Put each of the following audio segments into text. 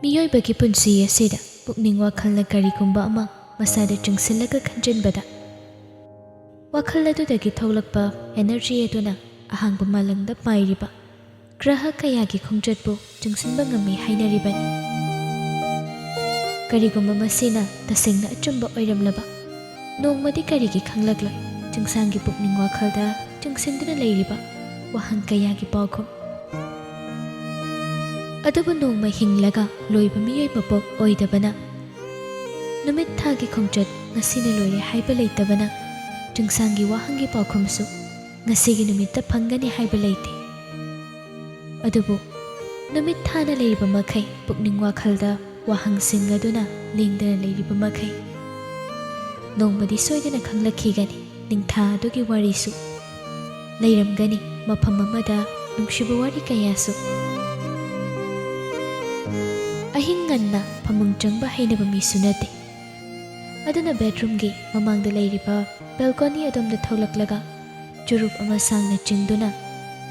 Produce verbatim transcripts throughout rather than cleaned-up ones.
ꯃꯤꯑꯣꯏꯕꯒꯤ ꯄꯨꯟꯁꯤ ꯑꯁꯤꯗ ꯄꯨꯛꯅꯤꯡ ꯋꯥꯈꯜꯅ ꯀꯔꯤꯒꯨꯝꯕ ꯑꯃ ꯃꯁꯥꯗ ꯆꯤꯡꯁꯤꯜꯂꯒ ꯈꯟꯖꯤꯟꯕꯗ, ꯋꯥꯈꯜ ꯑꯗꯨꯗꯒꯤ ꯊꯣꯛꯂꯛꯄ energy ꯑꯗꯨꯅ ꯑꯍꯥꯡꯕ ꯃꯥꯂꯪꯗ ꯄꯥꯏꯔꯤꯕ ꯒ꯭ꯔꯍ ꯀꯌꯥꯒꯤ ꯈꯣꯡꯆꯠꯄꯨ ꯆꯤꯡꯁꯤꯟꯕ ꯉꯝꯃꯤ ꯍꯥꯏꯅꯔꯤꯕꯅꯤ꯫ ꯀꯔꯤꯒꯨꯝꯕ ꯃꯁꯤꯅ ꯇꯁꯦꯡꯅ ꯑꯆꯨꯝꯕ ꯑꯣꯏꯔꯝꯂꯕ, ꯅꯣꯡꯃꯗꯤ ꯀꯔꯤꯒꯤ ꯈꯪꯂꯛꯂꯣꯏ ꯆꯤꯡꯁꯥꯡꯒꯤ ꯄꯨꯛꯅꯤꯡ ꯋꯥꯈꯜꯗ ꯆꯤꯡꯁꯤꯟꯗꯨꯅ ꯂꯩꯔꯤꯕ ꯋꯥꯍꯪ ꯀꯌꯥꯒꯤ ꯄꯥꯎꯈꯨꯝ? ꯑꯗꯨꯕꯨ ꯅꯣꯡꯃ ꯍꯤꯡꯂꯒ ꯂꯣꯏꯕ ꯃꯤꯑꯣꯏ ꯃꯄꯣꯛ ꯑꯣꯏꯗꯕꯅ, ꯅꯨꯃꯤꯠ ꯊꯥꯒꯤ ꯈꯣꯡꯆꯠ ꯉꯁꯤꯅ ꯂꯣꯏꯔꯦ ꯍꯥꯏꯕ ꯂꯩꯇꯕꯅ, ꯆꯤꯡꯁꯥꯡꯒꯤ ꯋꯥꯍꯪꯒꯤ ꯄꯥꯎꯈꯨꯝꯁꯨ ꯉꯁꯤꯒꯤ ꯅꯨꯃꯤꯠꯇ ꯐꯪꯒꯅꯤ ꯍꯥꯏꯕ ꯂꯩꯇꯦ꯫ ꯑꯗꯨꯕꯨ ꯅꯨꯃꯤꯠ ꯊꯥꯅ ꯂꯩꯔꯤꯕ ꯃꯈꯩ, ꯄꯨꯛꯅꯤꯡ ꯋꯥꯈꯜꯗ ꯋꯥꯍꯪꯁꯤꯡ ꯑꯗꯨꯅ ꯂꯦꯡꯗꯅ ꯂꯩꯔꯤꯕ ꯃꯈꯩ, ꯅꯣꯡꯃꯗꯤ ꯁꯣꯏꯗꯅ ꯈꯪꯂꯛꯈꯤꯒꯅꯤ ꯅꯤꯡꯊꯥ ꯑꯗꯨꯒꯤ ꯋꯥꯔꯤꯁꯨ꯫ ꯂꯩꯔꯝꯒꯅꯤ ꯃꯐꯝ ꯑꯃꯗ ꯅꯨꯡꯁꯤꯕ ꯋꯥꯔꯤ ꯀꯌꯥꯁꯨ꯫ ꯑꯍꯤꯡ ꯉꯟꯅ ꯐꯃꯨꯡ ꯆꯪꯕ ꯍꯩꯅꯕ ꯃꯤꯁꯨ ꯅꯠꯇꯦ꯫ ꯑꯗꯨꯅ bedroomꯒꯤ ꯃꯃꯥꯡꯗ ꯂꯩꯔꯤꯕ balcony ꯑꯗꯣꯝꯗ ꯊꯣꯛꯂꯛꯂꯒ ꯆꯨꯔꯨꯞ ꯑꯃ ꯁꯥꯡꯅ ꯆꯤꯡꯗꯨꯅ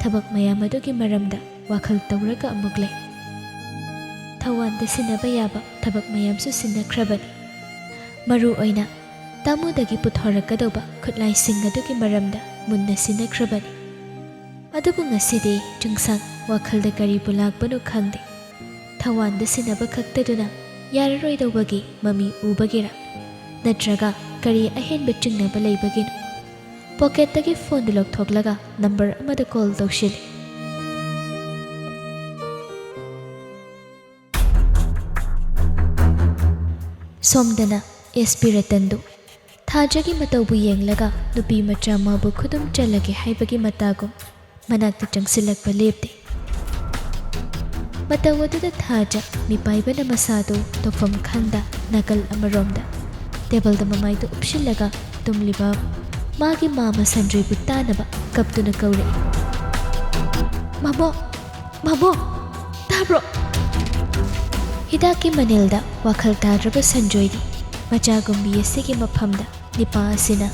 ꯊꯕꯛ ꯃꯌꯥꯝ ꯑꯗꯨꯒꯤ ꯃꯔꯝꯗ ꯋꯥꯈꯜ ꯇꯧꯔꯒ ꯑꯃꯨꯛ ꯂꯩ꯫ ꯊꯋꯥꯟꯗ ꯁꯤꯟꯅꯕ ꯌꯥꯕ ꯊꯕꯛ ꯃꯌꯥꯝꯁꯨ ꯁꯤꯟꯅꯈ꯭ꯔꯕꯅꯤ꯫ ꯃꯔꯨ ꯑꯣꯏꯅ ꯇꯥꯃꯣꯗꯒꯤ ꯄꯨꯊꯣꯔꯛꯀꯗꯧꯕ ꯈꯨꯠꯂꯥꯏꯁꯤꯡ ꯑꯗꯨꯒꯤ ꯃꯔꯝꯗ ꯃꯨꯟꯅ ꯁꯤꯟꯅꯈ꯭ꯔꯕꯅꯤ꯫ ꯑꯗꯨꯕꯨ ꯉꯁꯤꯗꯤ ꯆꯤꯡꯁꯥꯡ ꯋꯥꯈꯜꯗ ꯀꯔꯤꯕꯨ ꯂꯥꯛꯄꯅꯣ ꯈꯪꯗꯦ꯫ ꯊꯋꯥꯟꯗ ꯁꯤꯟꯅꯕ ꯈꯛꯇꯗꯨꯅ ꯌꯥꯔꯔꯣꯏꯗꯧꯕꯒꯤ ꯃꯃꯤ ꯎꯕꯒꯤꯔ? ꯅꯠꯇ꯭ꯔꯒ ꯀꯔꯤ ꯑꯍꯦꯟꯕ ꯆꯤꯡꯅꯕ ꯂꯩꯕꯒꯤꯅꯣ? Pocketꯇꯒꯤ phoneꯗꯨ ꯂꯧꯊꯣꯛꯂꯒ number ꯑꯃꯗ call ꯇꯧꯁꯤꯜꯂꯤ꯫ ꯁꯣꯝꯗꯅ SP ꯔꯇꯟꯗꯨ ꯊꯥꯖꯒꯤ ꯃꯇꯧꯕꯨ ꯌꯦꯡꯂꯒ ꯅꯨꯄꯤ ꯃꯆꯥ ꯃꯥꯕꯨ ꯈꯨꯗꯨꯝ ꯆꯜꯂꯒꯦ ꯍꯥꯏꯕꯒꯤ ꯃꯇꯥꯒꯨꯝ ꯃꯅꯥꯛꯇ ꯆꯪꯁꯤꯜꯂꯛꯄ ꯂꯦꯞꯇꯦ꯫ ꯃꯇꯧ ꯑꯗꯨꯗ ꯊꯥꯖ ꯃꯤꯄꯥꯏꯕꯅ ꯃꯁꯥꯗꯨ ꯇꯧꯐꯝ ꯈꯪꯗ ꯅꯥꯀꯜ ꯑꯃꯔꯣꯝꯗ tableꯗ ꯃꯃꯥꯏꯗꯨ ꯎꯞꯁꯤꯜꯂꯒ ꯇꯨꯝꯂꯤꯕ ꯃꯥꯒꯤ ꯃꯥꯃ ꯁꯟꯖꯣꯏꯕꯨ ꯇꯥꯅꯕ ꯀꯞꯇꯨꯅ ꯀꯧꯔꯛꯏ꯫ "ꯃꯥꯃꯣ! ꯃꯥꯃꯣ! ꯇꯥꯕ꯭ꯔꯣ?" ꯍꯤꯗꯥꯛꯀꯤ ꯃꯅꯤꯜꯗ ꯋꯥꯈꯜ ꯇꯥꯗ꯭ꯔꯕ ꯁꯟꯖꯣꯏꯗꯤ ꯃꯆꯥꯒꯨꯝꯕꯤ ꯑꯁꯤꯒꯤ ꯃꯐꯝꯗ ꯅꯤꯄꯥ ꯑꯁꯤꯅ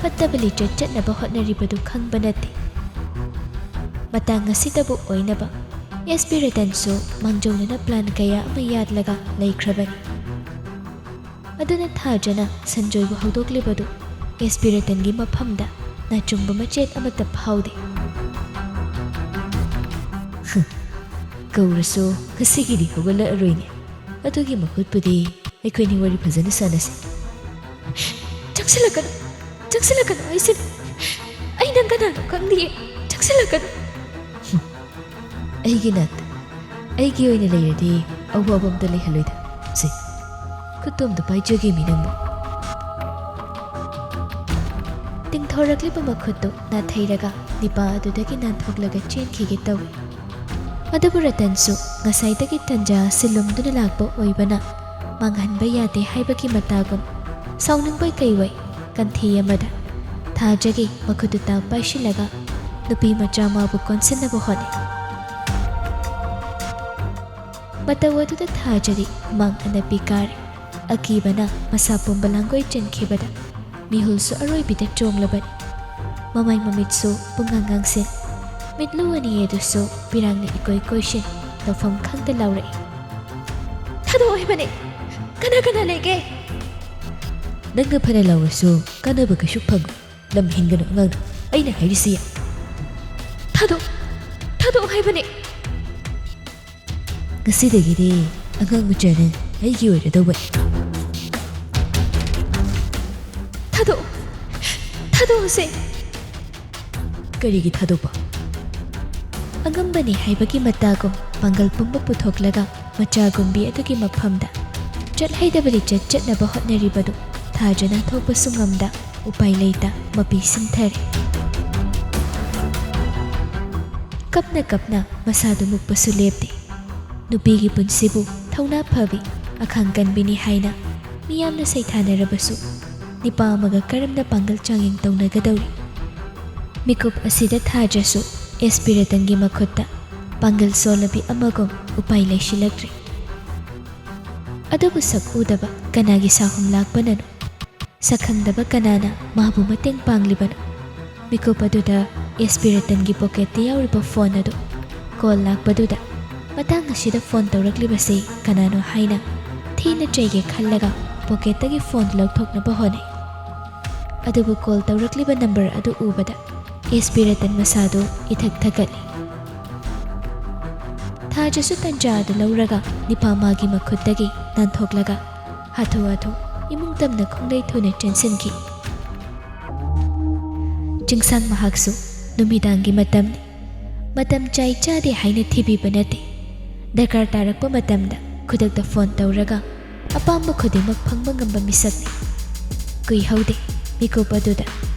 ꯐꯠꯇꯕ ꯂꯤꯆꯠ ꯆꯠꯅꯕ ꯍꯣꯠꯅꯔꯤꯕꯗꯨ ꯈꯪꯕ ꯅꯠꯇꯦ꯫ ꯃꯇꯥꯡ ꯑꯁꯤꯗꯕꯨ ꯑꯣꯏꯅꯕ ꯑꯦꯁ ꯄꯤ ꯔꯇꯟꯁꯨ ꯃꯥꯡꯖꯧꯅꯅ ꯄ꯭ꯂꯥꯟ ꯀꯌꯥ ꯑꯃ ꯌꯥꯠꯂꯒ ꯂꯩꯈ꯭ꯔꯕꯅꯤ꯫ ꯑꯗꯨꯅ ꯊꯥꯖꯅ ꯁꯟꯖꯣꯏꯕꯨ ꯍꯧꯗꯣꯛꯂꯤꯕꯗꯨ ꯑꯦꯁ ꯄꯤ ꯔꯇꯟꯒꯤ ꯃꯐꯝꯗ ꯅꯥꯆꯨꯝꯕ ꯃꯆꯦꯠ ꯑꯃꯠꯇ ꯐꯥꯎꯗꯦ꯫ ꯀꯧꯔꯁꯨ ꯉꯁꯤꯒꯤꯗꯤ ꯍꯧꯒꯠꯂꯛꯑꯔꯣꯏꯅꯦ꯫ ꯑꯗꯨꯒꯤ ꯃꯍꯨꯠꯄꯨꯗꯤ ꯑꯩꯈꯣꯏꯅꯤ ꯋꯥꯔꯤ ꯐꯖꯅ ꯁꯥꯟꯅꯁꯤ꯫ ꯆꯪꯁꯤꯜꯂꯛꯀꯅꯨ, ꯆꯪꯁꯤꯜꯂꯛꯀꯅꯨ ꯍꯥꯏꯁꯤꯅꯤ꯫ ꯑꯩ ꯅꯪ ꯀꯅꯥꯅꯣ ꯈꯪꯗꯤꯌꯦ꯫ ꯆꯪꯁꯤꯜꯂꯛꯀꯅꯨ꯫ ꯑꯩꯒꯤ ꯅꯥꯛꯇ ꯑꯩꯒꯤ ꯑꯣꯏꯅ ꯂꯩꯔꯗꯤ ꯑꯋꯥꯕ ꯑꯝꯇ ꯂꯩꯍꯜꯂꯣꯏꯗ꯫ ꯁꯦ, ꯈꯨꯠꯇꯣꯝꯗ ꯄꯥꯏꯖꯒꯦꯃꯤ ꯅꯪꯕꯨ꯫ ꯇꯤꯡꯊꯣꯔꯛꯂꯤꯕ ꯃꯈꯨꯠꯇꯨ ꯅꯥꯊꯩꯔꯒ ꯅꯤꯄꯥ ꯑꯗꯨꯗꯒꯤ ꯅꯥꯟꯊꯣꯛꯂꯒ ꯆꯦꯟꯈꯤꯒꯦ ꯇꯧꯏ꯫ ꯑꯗꯨꯕꯨ ꯔꯇꯟꯁꯨ ꯉꯁꯥꯏꯗꯒꯤ ꯇꯟꯖꯥ ꯑꯁꯤ ꯂꯨꯝꯗꯨꯅ ꯂꯥꯛꯄ ꯑꯣꯏꯕꯅ ꯃꯥꯡꯍꯟꯕ ꯌꯥꯗꯦ ꯍꯥꯏꯕꯒꯤ ꯃꯇꯥꯒꯨꯝ ꯁꯥꯎꯅꯤꯡꯕꯣꯏ ꯀꯩꯋꯣꯏ ꯀꯟꯊꯤ ꯑꯃꯗ ꯊꯥꯖꯒꯤ ꯃꯈꯨꯠꯇꯨ ꯇꯥꯞ ꯄꯥꯏꯁꯤꯜꯂꯒ ꯅꯨꯄꯤ ꯃꯆꯥ ꯃꯥꯕꯨ ꯀꯣꯟꯁꯤꯟꯅꯕ ꯍꯣꯠꯅꯩ꯫ ꯃꯇꯧ ꯑꯗꯨꯗ ꯊꯥꯖꯗꯤ ꯍꯨꯃꯥꯡ ꯑꯅꯞꯄꯤ ꯀꯥꯔꯦ꯫ ꯑꯀꯤꯕꯅ ꯃꯁꯥ ꯄꯨꯝꯕ ꯂꯥꯡꯒꯣꯏ ꯆꯦꯟꯈꯤꯕꯗ ꯃꯤꯍꯨꯜꯁꯨ ꯑꯔꯣꯏꯕꯤꯗ ꯆꯣꯡꯂꯕꯅꯤ꯫ ꯃꯃꯥꯏ ꯃꯃꯤꯠꯁꯨ ꯄꯨꯡꯉꯥꯡ ꯉꯥꯡꯁꯤꯟ, ꯃꯤꯠꯂꯨ ꯑꯅꯤ ꯑꯗꯨꯁꯨ ꯄꯤꯔꯥꯡꯅ ꯏꯀꯣꯏ ꯀꯣꯏꯁꯤꯟ, ꯇꯧꯐꯝ ꯈꯪꯗ ꯂꯥꯎꯔꯛꯏ꯫ "ꯊꯥꯗꯣꯛꯑꯣ ꯍꯥꯏꯕꯅꯦ! ꯀꯅꯥ ꯀꯅꯥ ꯂꯩꯒꯦ?" "ꯅꯪꯅ ꯐꯅ ꯂꯥꯎꯔꯁꯨ ꯀꯥꯟꯅꯕ ꯀꯩꯁꯨ ꯐꯪꯉꯣꯏ꯫ ꯂꯝ ꯍꯦꯟꯒꯅꯨ ꯑꯉꯥꯡꯗ, ꯑꯩꯅ ꯍꯥꯏꯔꯤꯁꯤ ꯌꯥ-" "ꯊꯥꯗꯣꯛ-, ꯊꯥꯗꯣꯛꯑꯣ ꯍꯥꯏꯕꯅꯦ!" "ꯉꯁꯤꯗꯒꯤꯗꯤ ꯑꯉꯥꯡ ꯃꯆꯥꯅ ꯑꯩꯒꯤ ꯑꯣꯏꯔꯗꯧꯕ꯫" "ꯊꯥꯗꯣꯛ-, ꯊꯥꯗꯣꯛꯑꯣꯁꯦ!" "ꯀꯔꯤꯒꯤ ꯊꯥꯗꯣꯛꯄ?" ꯑꯉꯝꯕꯅꯤ ꯍꯥꯏꯕꯒꯤ ꯃꯇꯥꯒꯨꯝ ꯄꯥꯡꯒꯜ ꯄꯨꯝꯕ ꯄꯨꯊꯣꯛꯂꯒ ꯃꯆꯥꯒꯨꯝꯕꯤ ꯑꯗꯨꯒꯤ ꯃꯐꯝꯗ ꯆꯠ ꯍꯩꯗꯕ ꯂꯤꯆꯠ ꯆꯠꯅꯕ ꯍꯣꯠꯅꯔꯤꯕꯗꯨ ꯊꯥꯖꯅ ꯊꯣꯛꯄꯁꯨ ꯉꯝꯗ ꯎꯄꯥꯏ ꯂꯩꯇ ꯃꯄꯤ ꯁꯤꯟꯊꯔꯦ꯫ ꯀꯞꯅ ꯀꯞꯅ ꯃꯁꯥꯗꯨ ꯃꯨꯛꯄꯁꯨ ꯂꯦꯞꯇꯦ꯫ ꯅꯨꯄꯤꯒꯤ ꯄꯨꯟꯁꯤꯕꯨ ꯊꯧꯅꯥ ꯐꯕꯤ, ꯑꯈꯥꯡ ꯀꯟꯕꯤꯅꯤ ꯍꯥꯏꯅ ꯃꯤꯌꯥꯝꯅ ꯁꯩꯊꯥꯅꯔꯕꯁꯨ ꯅꯤꯄꯥ ꯑꯃꯒ ꯀꯔꯝꯅ ꯄꯥꯡꯒꯜ ꯆꯥꯡꯌꯦꯡ ꯇꯧꯅꯒꯗꯧꯔꯤ? ꯃꯤꯀꯨꯞ ꯑꯁꯤꯗ ꯊꯥꯖꯁꯨ ꯑꯦꯁ ꯄꯤ ꯔꯇꯟꯒꯤ ꯃꯈꯨꯠꯇ ꯄꯥꯡꯒꯜ ꯁꯣꯜꯂꯕꯤ ꯑꯃꯒꯨꯝ ꯎꯄꯥꯏ ꯂꯩꯁꯤꯜꯂꯛꯇ꯭ꯔꯦ꯫ ꯑꯗꯨꯕꯨ ꯁꯛ ꯎꯗꯕ ꯀꯅꯥꯒꯤ ꯁꯥꯍꯨꯝ ꯂꯥꯛꯄꯅꯅꯣ? ꯁꯛꯈꯪꯗꯕ ꯀꯅꯥꯅ ꯃꯥꯕꯨ ꯃꯇꯦꯡ ꯄꯥꯡꯂꯤꯕꯅꯣ? ꯃꯤꯀꯨꯞ ꯑꯗꯨꯗ ꯑꯦꯁ ꯄꯤ ꯔꯇꯟꯒꯤ ꯄꯣꯀꯦꯠꯇ ꯌꯥꯎꯔꯤꯕ ꯐꯣꯟ ꯑꯗꯨ ꯀꯣꯜ ꯂꯥꯛꯄꯗꯨꯗ ꯃꯇꯥꯡ ꯑꯁꯤꯗ ꯐꯣꯟ ꯇꯧꯔꯛꯂꯤꯕꯁꯤ ꯀꯅꯥꯅꯣ ꯍꯥꯏꯅ ꯊꯤꯅ ꯆꯩꯒꯦ ꯈꯜꯂꯒ ꯄꯣꯀꯦꯠꯇꯒꯤ ꯐꯣꯟꯗꯨ ꯂꯧꯊꯣꯛꯅꯕ ꯍꯣꯠꯅꯩ꯫ ꯑꯗꯨꯕꯨ ꯀꯣꯜ ꯇꯧꯔꯛꯂꯤꯕ ꯅꯝꯕꯔ ꯑꯗꯨ ꯎꯕꯗ ꯑꯦꯁ ꯄꯤ ꯔꯇꯟ ꯃꯁꯥꯗꯨ ꯏꯊꯛ ꯊꯛꯀꯠꯂꯤ꯫ ꯊꯥꯖꯁꯨ ꯇꯟꯖꯥ ꯑꯗꯨ ꯂꯧꯔꯒ ꯅꯤꯄꯥꯃꯥꯒꯤ ꯃꯈꯨꯠꯇꯒꯤ ꯅꯥꯟꯊꯣꯛꯂꯒ ꯍꯥꯊꯨ ꯍꯥꯊꯨ ꯏꯃꯨꯡ ꯇꯝꯅ ꯈꯣꯡꯂꯩ ꯊꯨꯅ ꯆꯦꯟꯁꯤꯟꯈꯤ꯫ ꯆꯤꯡꯁꯥꯡ ꯃꯍꯥꯛꯁꯨ ꯅꯨꯃꯤꯗꯥꯡꯒꯤ ꯃꯇꯝꯅꯤ꯫ ꯃꯇꯝ ꯆꯥꯏ ꯆꯥꯗꯦ ꯍꯥꯏꯅ ꯊꯤꯕꯤꯕ ꯅꯠꯇꯦ꯫ ꯗꯔꯀꯥꯔ ꯇꯥꯔꯛꯄ ꯃꯇꯝꯗ ꯈꯨꯗꯛꯇ ꯐꯣꯟ ꯇꯧꯔꯒ ꯑꯄꯥꯝꯕ ꯈꯨꯗꯤꯡꯃꯛ ꯐꯪꯕ ꯉꯝꯕ ꯃꯤꯁꯛꯅꯤ꯫ ꯀꯨꯏꯍꯧꯗꯦ, ꯃꯤꯀꯨꯞ ꯑꯗꯨꯗ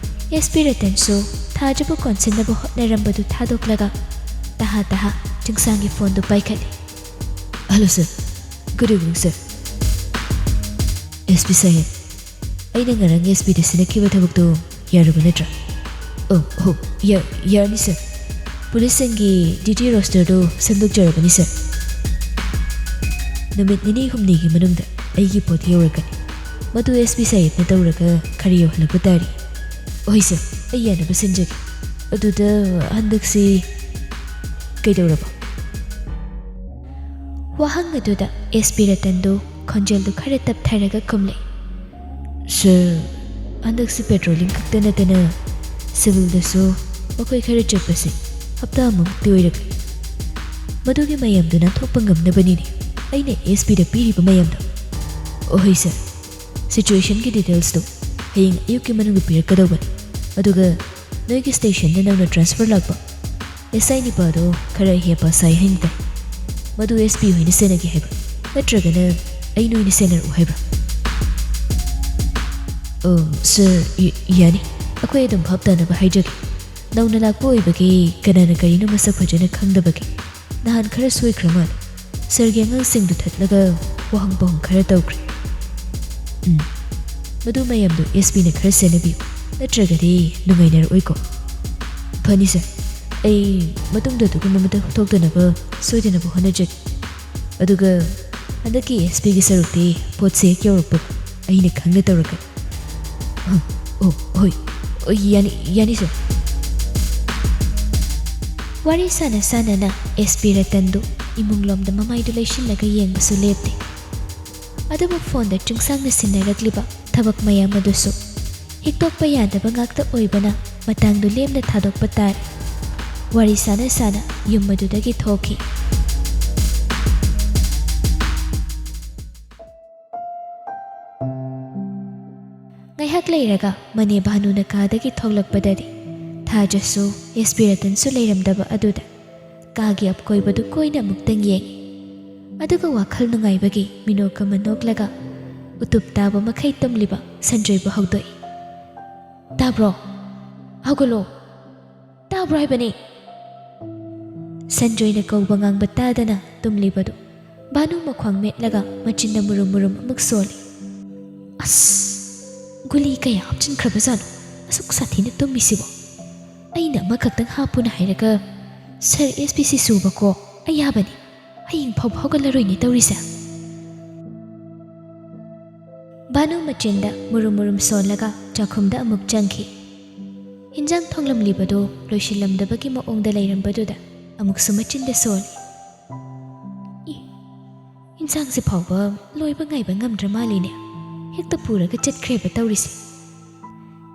ꯑꯦꯁ ꯄꯤ ꯔꯇꯟꯁꯨ ꯊꯥꯖꯕꯨ ꯀꯣꯟꯁꯤꯟꯅꯕ ꯍꯣꯠꯅꯔꯝꯕꯗꯨ ꯊꯥꯗꯣꯛꯂꯒ ꯇꯍꯥ ꯇꯍꯥ ꯆꯤꯡꯁꯥꯡꯒꯤ ꯐꯣꯟꯗꯨ ꯄꯥꯏꯈꯠꯂꯤ꯫ "Hello sir, good evening sir꯫ S P ꯁꯥꯍꯦꯕ, ꯑꯩꯅ ꯉꯔꯥꯡ ꯑꯦꯁ ꯄꯤꯗ ꯁꯤꯟꯅꯈꯤꯕ ꯊꯕꯛꯇꯣ ꯌꯥꯔꯕ ꯅꯠꯇ꯭ꯔꯥ?" "ꯑꯣ ꯍꯣ, ꯌꯥ- ꯌꯥꯔꯅꯤ ꯁꯥꯔ꯫ ꯄꯨꯂꯤꯁꯁꯤꯡꯒꯤ ꯗ꯭ꯌꯨꯇꯤ ꯔꯣꯁꯇꯔꯗꯨ ꯁꯦꯝꯗꯣꯛꯆꯔꯕꯅꯤ ꯁꯥꯔ꯫ ꯅꯨꯃꯤꯠ ꯅꯤꯅꯤ ꯍꯨꯝꯅꯤꯒꯤ ꯃꯅꯨꯡꯗ ꯑꯩꯒꯤ ꯄꯣꯠ ꯌꯧꯔꯛꯀꯅꯤ꯫ ꯃꯗꯨ ꯑꯦꯁ ꯄꯤ ꯁꯥꯍꯦꯕꯅ ꯇꯧꯔꯒ ꯈꯔ ꯌꯧꯍꯜꯂꯛꯄ ꯇꯥꯔꯤ꯫ ꯍꯣꯏ ꯁꯥꯔ, ꯑꯩ ꯌꯥꯅꯕ ꯁꯤꯟꯖꯒꯦ꯫ ꯑꯗꯨꯗ ꯍꯟꯗꯛꯁꯤ ꯀꯩꯗꯧꯔꯕ?" ꯋꯥꯍꯪ ꯑꯗꯨꯗ ꯑꯦꯁ ꯄꯤ ꯔꯇꯟꯗꯨ ꯈꯣꯟꯖꯦꯜꯗꯨ ꯈꯔ ꯇꯞꯊꯔꯒ ꯈꯨꯝꯂꯦ꯫ "ꯁꯥꯔ, ꯍꯟꯗꯛꯁꯤ ꯄꯦꯇ꯭ꯔꯣꯂꯤꯡ ꯈꯛꯇ ꯅꯠꯇꯅ ꯁꯤꯚꯤꯜꯗꯁꯨ ꯃꯈꯣꯏ ꯈꯔ ꯆꯠꯄꯁꯦ ꯍꯞꯇꯥ ꯑꯃꯃꯨꯛꯇꯤ ꯑꯣꯏꯔꯛꯂꯦ꯫ ꯃꯗꯨꯒꯤ ꯃꯌꯥꯝꯗꯨ ꯅꯥꯟꯊꯣꯛꯄ ꯉꯝꯅꯕꯅꯤꯅꯦ ꯑꯩꯅ ꯑꯦꯁ ꯄꯤꯗ ꯄꯤꯔꯤꯕ ꯃꯌꯥꯝꯗꯣ꯫ ꯑꯣꯍꯣꯏ ꯁꯥꯔ, ꯁꯤꯆꯨꯋꯦꯁꯟꯒꯤ ꯗꯤꯇꯦꯜꯁꯇꯨ ꯍꯌꯦꯡ ꯑꯌꯨꯛꯀꯤ ꯃꯅꯨꯡꯗ ꯄꯤꯔꯛꯀꯗꯧꯕꯅꯤ꯫ ꯑꯗꯨꯒ ꯅꯣꯏꯒꯤ ꯁ꯭ꯇꯦꯁꯟꯗ ꯅꯧꯅ ꯇ꯭ꯔꯥꯟꯁꯐꯔ ꯂꯥꯛꯄ ꯑꯦꯁ ꯑꯥꯏ ꯅꯤꯄꯥꯗꯣ ꯈꯔ ꯍꯦꯄꯥ ꯁꯥꯏ ꯍꯥꯏꯅ ꯇꯥꯏ꯫ ꯃꯗꯨ ꯑꯦꯁ ꯄꯤ ꯍꯣꯏꯅ ꯁꯦꯟꯅꯒꯦ ꯍꯥꯏꯕ꯭ꯔꯥ, ꯅꯠꯇ꯭ꯔꯒꯅ ꯑꯩ ꯅꯣꯏꯅ ꯁꯦꯟꯅꯔꯛꯎ ꯍꯥꯏꯕ꯭ꯔꯥ?" "ꯑꯣ, ꯁꯥꯔ, ꯌ- ꯌꯥꯅꯤ꯫ ꯑꯩꯈꯣꯏ ꯑꯗꯨꯝ ꯚꯥꯞ ꯇꯥꯅꯕ ꯍꯥꯏꯖꯒꯦ꯫ ꯅꯧꯅ ꯂꯥꯛꯄ ꯑꯣꯏꯕꯒꯤ ꯀꯅꯥꯅ ꯀꯔꯤꯅꯣ ꯃꯁꯛ ꯐꯖꯅ ꯈꯪꯗꯕꯒꯤ ꯅꯍꯥꯟ ꯈꯔ ꯁꯣꯏꯈ꯭ꯔ ꯃꯥꯜꯂꯦ꯫ ꯁꯥꯔꯒꯤ ꯑꯉꯥꯡꯁꯤꯡꯗꯨ ꯊꯠꯂꯒ ꯋꯥꯍꯪ ꯄꯥꯎꯍꯪ ꯈꯔ ꯇꯧꯈ꯭ꯔꯦ꯫ ꯎꯝ, ꯃꯗꯨ ꯃꯌꯥꯝꯗꯨ ꯑꯦꯁ ꯄꯤꯅ ꯈꯔ ꯁꯦꯟꯅꯕꯤꯌꯨ, ꯅꯠꯇ꯭ꯔꯒꯗꯤ ꯅꯨꯡꯉꯥꯏꯅꯔꯛꯑꯣꯏꯀꯣ꯫" "ꯐꯅꯤ ꯁꯥꯔ, ꯑꯩ ꯃꯇꯨꯡꯗ ꯑꯗꯨꯒꯨꯝꯕ ꯑꯃꯠꯇ ꯊꯣꯛꯇꯅꯕ ꯁꯣꯏꯗꯅꯕ ꯍꯣꯠꯅꯖꯒꯦ꯫ ꯑꯗꯨꯒ ꯍꯟꯗꯛꯀꯤ ꯑꯦꯁ ꯄꯤꯒꯤ ꯁꯔꯨꯛꯇꯤ ꯄꯣꯠꯁꯦ ꯍꯦꯛ ꯌꯧꯔꯛꯄꯒ ꯑꯩꯅ ꯈꯪꯅ ꯇꯧꯔꯛꯀꯅꯤ꯫" "ꯍ, ꯑꯣ, ꯍꯣꯏ, ꯑꯣ, ꯌꯥꯅꯤ, ꯌꯥꯅꯤ ꯁꯥꯔ꯫" ꯋꯥꯔꯤ ꯁꯥꯟꯅ ꯁꯥꯟꯅꯅ ꯑꯦꯁ ꯄꯤ ꯔꯇꯟꯗꯨ ꯏꯃꯨꯡꯂꯣꯝꯗ ꯃꯃꯥꯏꯗꯨ ꯂꯩꯁꯤꯜꯂꯒ ꯌꯦꯡꯕꯁꯨ ꯂꯦꯞꯇꯦ꯫ ꯑꯗꯨꯕꯨ ꯐꯣꯟꯗ ꯆꯨꯡꯁꯥꯡꯅ ꯁꯤꯟꯅꯔꯛꯂꯤꯕ ꯊꯕꯛ ꯃꯌꯥꯝ ꯑꯗꯨꯁꯨ ꯍꯤꯛꯇꯣꯛꯄ ꯌꯥꯗꯕ ꯉꯥꯛꯇ ꯑꯣꯏꯕꯅ ꯃꯇꯥꯡꯗꯨ ꯂꯦꯝꯅ ꯊꯥꯗꯣꯛꯄ ꯇꯥꯔꯦ꯫ ꯋꯥꯔꯤ ꯁꯥꯟꯅ ꯁꯥꯟꯅ ꯌꯨꯝ ꯑꯗꯨꯗꯒꯤ ꯊꯣꯛꯈꯤ꯫ ꯉꯥꯏꯍꯥꯛ ꯂꯩꯔꯒ ꯃꯅꯦ ꯚꯥꯅꯨꯅ ꯀꯥꯗꯒꯤ ꯊꯣꯛꯂꯛꯄꯗꯗꯤ ꯊꯥꯖꯁꯨ ꯑꯦꯁ ꯄꯤ ꯔꯇꯟꯁꯨ ꯂꯩꯔꯝꯗꯕ ꯑꯗꯨꯗ ꯀꯥꯒꯤ ꯑꯀꯣꯏꯕꯗꯨ ꯀꯣꯏꯅ ꯑꯃꯨꯛꯇꯪ ꯌꯦꯡꯉꯤ꯫ ꯑꯗꯨꯒ ꯋꯥꯈꯜ ꯅꯨꯡꯉꯥꯏꯕꯒꯤ ꯃꯤꯅꯣꯛ ꯑꯃ ꯅꯣꯛꯂꯒ ꯎꯇꯨꯞ ꯇꯥꯕ ꯃꯈꯩ ꯇꯨꯝꯂꯤꯕ ꯁꯟꯖꯣꯏꯕꯨ ꯍꯧꯗꯣꯛꯏ꯫ "ꯇꯥꯕ꯭ꯔꯣ? ꯍꯧꯒꯠꯂꯣ! ꯇꯥꯕ꯭ꯔꯣ ꯍꯥꯏꯕꯅꯤ!" ꯁꯟꯖꯣꯏꯅ ꯀꯧꯕ ꯉꯥꯡꯕ ꯇꯥꯗꯅ ꯇꯨꯝꯂꯤꯕꯗꯨ ꯚꯥꯅꯨ ꯃꯈ꯭ꯋꯥꯡ ꯃꯦꯠꯂꯒ ꯃꯆꯤꯟꯗ ꯃꯨꯔꯨꯝ ꯃꯨꯔꯨꯝ ꯑꯃꯨꯛ ꯁꯣꯜꯂꯤ꯫ "ꯑꯁ! ꯒꯨꯂꯤ ꯀꯌꯥ ꯍꯥꯞꯆꯤꯟꯈ꯭ꯔꯕꯖꯥꯠꯅꯣ ꯑꯁꯨꯛ ꯁꯥꯊꯤꯅ ꯇꯨꯝꯃꯤꯁꯤꯕꯣ? ꯑꯩꯅ ꯑꯃꯈꯛꯇꯪ ꯍꯥꯞꯄꯨꯅ ꯍꯥꯏꯔꯒ ꯁꯥꯔ ꯑꯦꯁ ꯄꯤ ꯁꯤ ꯁꯨꯕꯀꯣ ꯑꯌꯥꯕꯅꯤ꯫ ꯍꯌꯦꯡ ꯐꯥꯎꯕ ꯍꯧꯒꯠꯂꯔꯣꯏꯅꯦ ꯇꯧꯔꯤꯁꯦ!" ꯚꯥꯅꯨ ꯃꯆꯤꯟꯗ ꯃꯨꯔꯨꯝ ꯃꯨꯔꯨꯝ ꯁꯣꯜꯂꯒ ꯆꯥꯛꯈꯨꯝꯗ ꯑꯃꯨꯛ ꯆꯪꯈꯤ꯫ ꯍꯤꯟꯖꯥꯡ ꯊꯣꯡꯂꯝꯂꯤꯕꯗꯨ ꯂꯣꯏꯁꯤꯜꯂꯝꯗꯕꯒꯤ ꯃꯑꯣꯡꯗ ꯂꯩꯔꯝꯕꯗꯨꯗ ꯑꯃꯨꯛꯁꯨ ꯃꯆꯤꯟꯗ ꯁꯣꯜꯂꯤ꯫ "ꯏ, ꯍꯤꯟꯖꯥꯡꯁꯤ ꯐꯥꯎꯕ ꯂꯣꯏꯕ ꯉꯥꯏꯕ ꯉꯝꯗ꯭ꯔ ꯃꯥꯜꯂꯤꯅꯦ꯫ ꯍꯦꯛꯇ ꯄꯨꯔꯒ ꯆꯠꯈ꯭ꯔꯦꯕ ꯇꯧꯔꯤꯁꯦ꯫